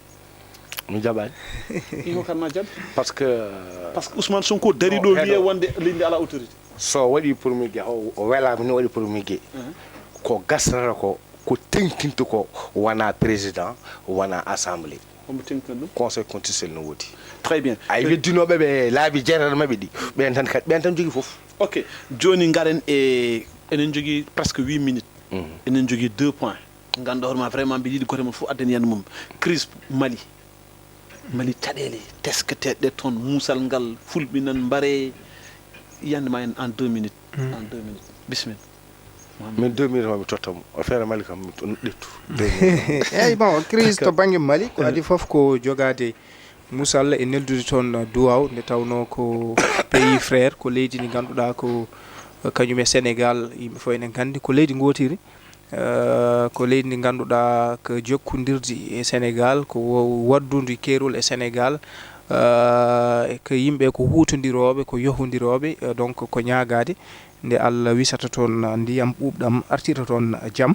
Mi jaɓaani. Iho kan ma jaɓi? Parce que, parce que Ousmane Sonko dari ɗo wiye wonde leydi alaa autorité. So waɗi promulgué, o, o welaama ni waɗi promulgué. Ko gasnata ko, ko tenkinta ko wona président, wona assemblée. Homo tenkinta ɗum? Conseil constitutionnel no woodi. Très bien. Ay weddinooɓe ɓe laabi jeetati maɓɓe ɗi. Ɓen tan kadi, ɓen tan jogii fof. Ok. Jooni ngaren e, eɗen jogii presque huit minutes. Eɗen jogii deux points. Ngannduɗaa hoore ma vraiment mbiɗa yiɗi gooto e mon fof addan yiyannde mum. Crise Mali. Mali caɗeele tesketeeɗe toon, muusal ngal, fulɓe nan mbare. Yiyannde ma en, en deux minutes. En deux minutes. Bisimilla. Min deux minutes ma mi totta mo. O feere Mali kam mi to-, ƴettu. Deux minutes. Eeyi, bon, crise to bannge Mali, ko adii fof ko jogaade muusal e neldude toon duwaaw, nde tawnoo ko pays frère, ko leydi ndi ngannduɗaa ko kañum e Sénégal, yimɓe fof ene nganndi ko leydi ngootiri. Eh, ko leydi ndi ngannduɗaa ko jokkondirdi e Sénégal, ko wo-, waddundi keerol e Sénégal, eh, ko yimɓe ko huutondirooɓe, ko yohondirooɓe, eh, donc ko ñaagaade nde Allah wisata toon ndiyam ɓuuɓɗam, artira toon jam.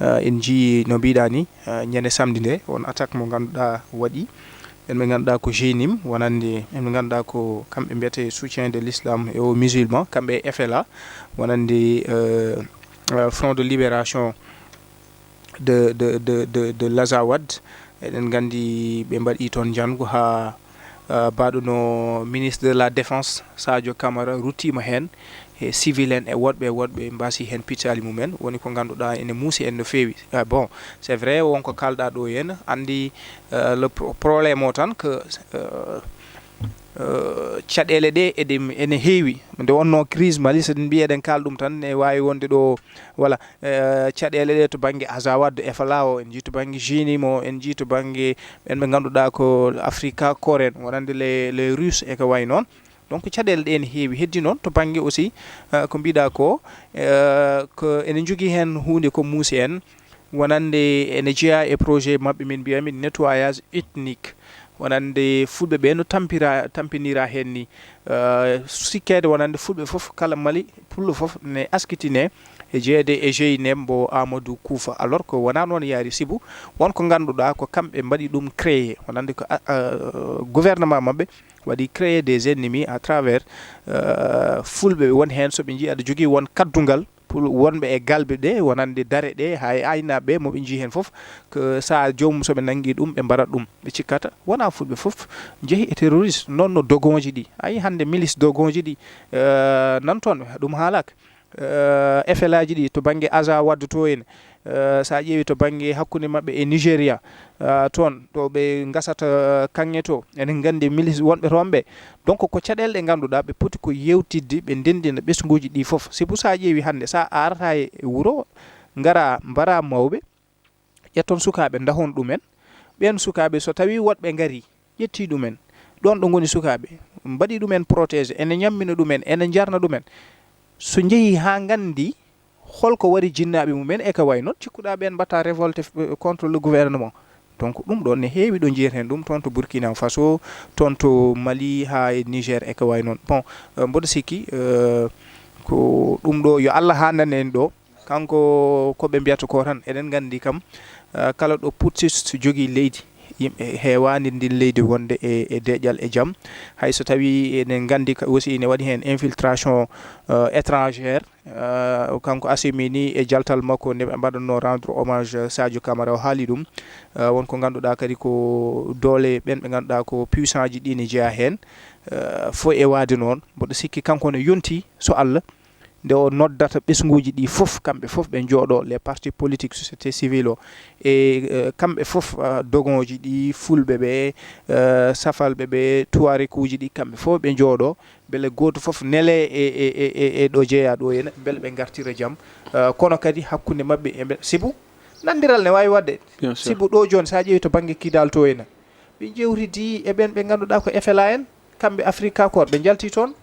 Eh, en njiyii no mbiɗaa ni, eh, ñande samedi nde, on attaque mo ngannduɗaa waɗi en ɓe ngannduɗaa ko G N I M, wonande en ɓe ngannduɗaa ko kamɓe mbiyetee soutien de l'islam et aux musulmans, kamɓe e F L A, wonande, eh, euh, Front de Libération de, de, de, de, de l'Azawad. Eɗen nganndi ɓe mbaɗi toon njanngu haa, euh, baɗuno ministre de la Défense, Sadio Camara, ruttiima heen, e civil en e woɗɓe e woɗɓe mbaasi heen pittaali mum en. Woni ko ngannduɗaa ene muusi en no feewi. Ah, bon, c'est vrai, won ko kaalɗaa ɗo heen, anndi, euh, le pro-, problème o tan que, euh, Eh, caɗeele ɗe eɗen, ene heewi. Nde wonnoo crise Mali, so en mbiyi eɗen kaala ɗum tan, ne waawi wonde ɗo, voilà, eh, caɗeele ɗe to bannge Azawad, F L A o, en njii to bannge Génimo, en njii to bannge ɓen ɓe ngannduɗaa ko Afrika Koren, wonande les, les Russes e ko wayi noon. Donc, caɗeele ɗe ene heewi. Heddi noon to bannge aussi, eh, ko mbiɗa ko, eh, ko ene njogii heen huunde ko muusi en, wonande ene jeyaa e projet maɓɓe, min mbiyami nettoyage ethnique. Wonande fulɓe ɓe no tampira, tampinira heen ni. Eh, sikkeede wonande fulɓe fof, kala Mali, pullo fof ne askitine e jeeyde e G I N M mbo Amadou Koufa. Alors que wonaa noon yaari, sibu won ko ngannduɗaa ko kamɓe mbaɗi ɗum créé. Wonande ko, a, a, gouvernement maɓɓe waɗi créé des ennemis à travers, eh, fulɓe won heen, so ɓe njii aɗa jogii won kaddungal, pour wonɓe e galɓe ɗe, wonande dare ɗe, haa e aynaaɓe ɓe, mo ɓe njii heen fof, ko so joomum, so ɓe nanngi ɗum, ɓe mbarat ɗum. Ɓe cikkata, wonaa fulɓe fof njehi e terroriste. Noon no dogonji ɗi. A yii hannde milice dogonji ɗi, eh, nan toon, ɗum haalaaka. Eh, F L A ji ɗi to bannge Azawad to en, eh, so a ƴeewi to bannge hakkunde maɓɓe e Nigéria, eh, toon ɗo ɓe ngasata, eh, kaŋŋe to, enen nganndi milice wonɓe toon ɓe. Donc, ko caɗeele ɗe ngannduɗaa ɓe poti ko yewtidde, ɓe ndenndina ɓesnguuji ɗi fof. Sibu so a ƴeewi hannde, so a arata e wuro, ngara mbara mawɓe, ƴetton sukaaɓe, ndahon ɗumen. Ɓeen sukaaɓe, so tawii woɗɓe ngarii, ƴettii ɗumen, ɗoon ɗo ngoni sukaaɓe, mbaɗii ɗumen protégé, ene ñammina ɗumen, ene njarna ɗumen. So njehii haa nganndi holko waɗi jinnaaɓe mumen e ko wayi noon, cikkuɗaa ɓeen mbaɗta révolte, eh, contre le gouvernement. Donc, ɗum ɗoon ne heewi ɗo njiyeten ɗum, toon to Burkina Faso, toon to Mali, haa e Niger e ko wayi noon. Bon, eh, mboɗo sikki, eh, ko ɗum ɗo, yo Allah haandan en ɗo. Kanko ko ɓe mbiyata ko tan, eɗen nganndi kam, eh, kala ɗo putschiste jogii leydi, yimɓe heewaani ndin leydi wonde e, e deƴƴal e jam. Hay so tawii eɗen nganndi ka, aussi ene waɗi heen infiltration, eh, étrangère. Eh, kanko Assimi ni e jaltal makko nde ɓe mbaɗatno rendre hommage Sadio Camara, o haali ɗum. Eh, won ko ngannduɗaa kadi ko doole ɓen ɓe ngannduɗaa ko puissant ji ɗi ne jeyaa heen. Eh, fof e waade noon, mboɗo sikki kanko ne yonti so Allah. Nde o noddata ɓesnguuji ɗi fof, kamɓe fof ɓe njooɗo, les partis politiques, société civile o, e, eh, kamɓe fof, ah, dogonji ɗi, fulɓe ɓe, eh, safalɓe ɓe, tuwarekuuji ɗi, kamɓe fof ɓe njooɗo, mbele gooto fof nele e, e, e, e, e ɗo jeyaa ɗo ene, mbele ɓe ngartira jam. Eh, kono kadi hakkunde maɓɓe e mbe-, sibu nanndiral ne waawi waɗde. Bien sûr. Sibu ɗo jooni, so a ƴeewi to bannge Kidal to ene, ɓe njewtidi e ɓen ɓe ngannduɗaa ko F L A en, kamɓe Afrika Korps, ɓe njalti toon.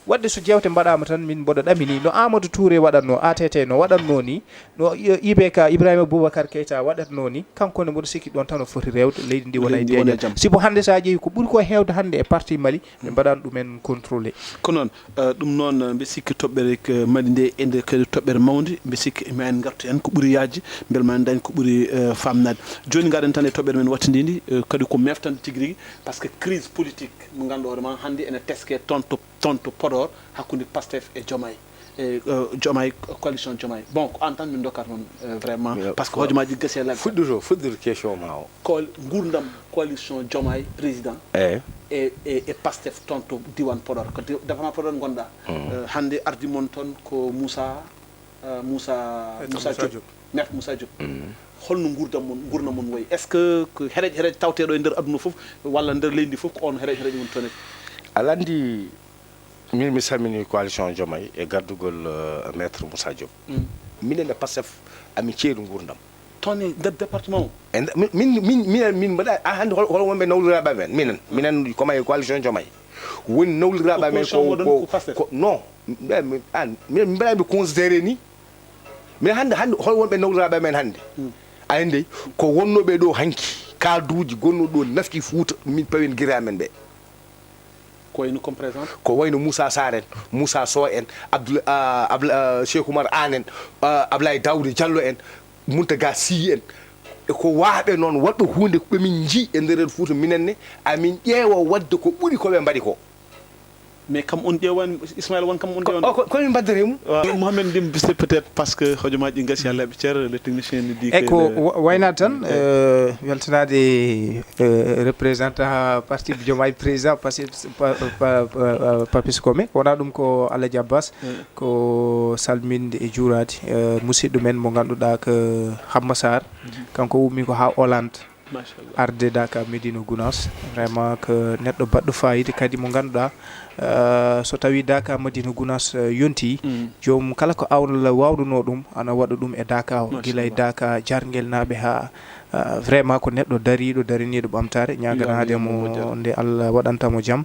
Waɗde so jeewte mbaɗaama tan, min mboɗo ɗamini no Amadou Touré waɗatno, A T T no waɗatno ni, no I B K, Ibrahima Boubacar Keita waɗatno ni, kanko ne mboɗo sikki ɗoon tan o foti rewde, leydi ndi wona e Leydi ndi wona e deeƴal. Jam. Sibu hannde so a ƴeewi ko ɓuri ko heewde hannde e parti Mali, ɓe mbaɗaani ɗumen contrôlé. Ko noon, eh, ɗum noon, eh, mbe sikki toɓɓere, eh, Mali nde e nder kadi toɓɓere mawnde, mbe sikki ma en ngartu heen ko ɓuri yaajde, mbele ma en ndañ ko ɓuri, eh, faamnaade. Jooni ngaɗen tan e toɓɓere men wattindinde, eh, kadi ko meftande tigi rigi, par ce que crise politique mo ngannduɗaa hoore ma hannde ene teske toon to, toon to Podor hakkunde Pastef e Diomaye. E, eh, Diomaye, coalition Diomaye. Bon, ko aan tan min ndokkata noon, eh, vraiment, parce que hojomaaji gasi e lagga. Fuɗɗoto, fuɗɗoto question ma o. Ko nguurndam coalition Diomaye président e, e, e Pastef toon to diiwaan Podor. Ko di-, département Podor ngonɗaa. Eh, hannde ardi mon toon ko Moussa, eh, Moussa, Maître Moussa Moussa Diop. Diop. Maître Moussa Diop. Holno nguurndam mon, nguurndam mon wayi? Est-ce que ko hereeje, hereeje tawteeɗo e nder aduna fof, walla nder leydi ndi fof, ko on hereeje, hereeje woni toon e? Aɗa anndi, min mi salmini coalition Diomaye e gardugol, eh, Maître Moussa Diop. Minen e Pastef, amin ceedu nguurndam. Toon e nder département o? E nder, min, min, min, minen, min mbaɗa, a, hannde hol, hol wonɓe nawliraaɓe amen? Minen, minen Diomaye, coalition Diomaye. Woni nawliraaɓe amen ko, ko, ko, non. Minen, minen, an, minen, min mbaɗa mi considéré ni. Min hannde, hannde hol wonɓe nawliraaɓe amen hannde? A anndi, ko wonnooɓe ɗo hanki, cadre uji gonnooɓe ɗo nafki Fuuta, min pawen gere amen ɓe. Ko wayno comme par exemple? Ko wayno Moussa Sarr en, Moussa Sow en, Abdoul-, ah, Abla-, ah, Cheikh Oumar Anne en, ah, Ablaye Daouda Diallo en, Mountaga Sy en. E ko waaɓe noon waɗɓe huunde ko ɓe min njii e nder Fuuta minen ne, amin ƴeewa waɗde ko ɓuri ko ɓe mbaɗi ko. Mais kam on ƴeewani, Ismaël won kam on ƴeewani? Ko, ko, ko min mbaddata e mum. Waaw, Mohamed Ndim, c'est peut-être parce que hojomaaji ɗi ngasi, Alla heɓa ceer, le technicien ne dit. Eyi, que ko le wa-, waynaade tan, eh, weltanaade, eh, représentant parti Diomaye président, parce que pa-, pa-, pa-, Papis Kome, ko wonaa ɗum ko Alhaji Abbas, ko salminde e juuraade, eh, musidɗo men mo ngannduɗaa ko Hamma Sarr, kanko ummi ko haa Hollande. Arde Daka Medina Gounass, vraiment ko neɗɗo baɗɗo fayida kadi mo ngannduɗaa, eh, so tawii Daka Medina Gounass, eh, yontii, joom kala ko Allah waawduno ɗum, ana waɗa ɗum e Daka o, gila e Daka jarngel naaɓe haa, eh, vraiment ko neɗɗo dariiɗo, daraniiɗo ɓamtaare, ñaaganaade mo nde Allah waɗanta mo jam.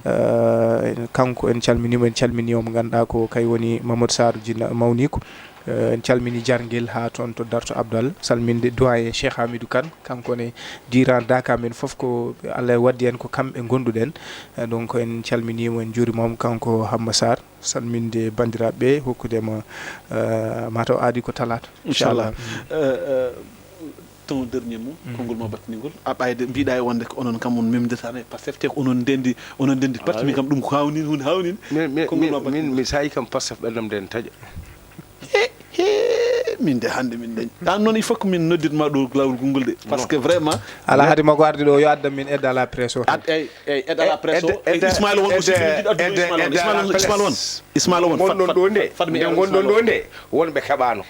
Eh, kanko en calminiima, en calminii o mo ngannduɗaa ko kay woni Mamadou Sarr Jinna Mawniiko. Eh, en calmini jarngel haa toon to Darto Abdal, salminde doyen Cheikh Hamidou Kane, kanko ne diiran Daka men fof ko Allah waddi en ko kamɓe ngonduɗen. Eh, donc en calminimo, en jurimamo kanko Hamma Sarr, salminde bandiraɓe, hokkude mo, eh, mataw aadi ko talata. Inchallah. Eh, eh, ton dernier mot, konngol ma battiningol. A ɓayde mbiɗa e wonde ko onon kam on memdetane Pastef te ko onon ndendi, onon ndendi parti min kam ɗum ko hawnin, hunde hawnin. Min, min, Konngol ma min, min, battiningol. Mi sayi kam Pastef ɓenndam nden taƴa. He, he, min de hannde min dañ. An noon, il faut que min noddirma ɗo laawol gongol de. Parce que vraiment. Ala hade mako arde ɗo, yo addan min aide à la presse o. Ad-, ey, ey, aide à la presse o. Aide, aide, Ismaïla Won aussi, aide, min jiɗi addude aide, Ismaïla Won. Aide à la presse. Ismaïla Won. Ismaïla Won. Fat-, fat-, fat-, fat mi ewna Ismaïla Won. Ngonɗon ɗo nde, wonɓe keɓano.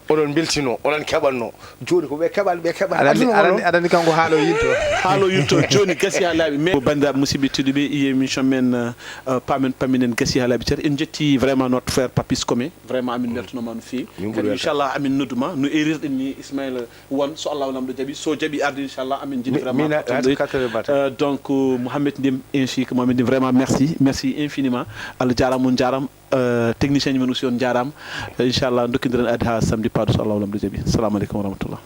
Oɗon mbeltino, oɗon keɓanno. Jooni ko ɓe keɓani, ɓe keɓani. Aɗa anndi, aɗa anndi, aɗa anndi kanko haalo yinto. Haalo yinto, jooni gasi haa laaɓi. Mais ko banndiraaɓe musidɓe tedduɓe, e émission men, euh, euh, Paamen Pamminen gasi haa laaɓi cer. En njetti vraiment notre frère Papis Kome. Vraiment, amin mbeltanooma no feewi. Kadi, inchallah, amin nodduma no erirɗen ni Ismaïla Won, so Allahu Lamɗo jaɓi. So jaɓi arde, inchallah, amin njiɗi vraiment. Quatre heures matin. Euh, donc, euh, Mohamed Ndim, ainsi que Mohamed Ndim, vraiment, merci. Merci infiniment. Allah jaaraama, on jaaraama. Euh, technicien ji men aussi, on jaaraama. Euh, inchallah, ndokkindiren aadi haa samedi paado, so Allahu Lamɗo jaɓi. Assalamu aleykum wa rahmatullah.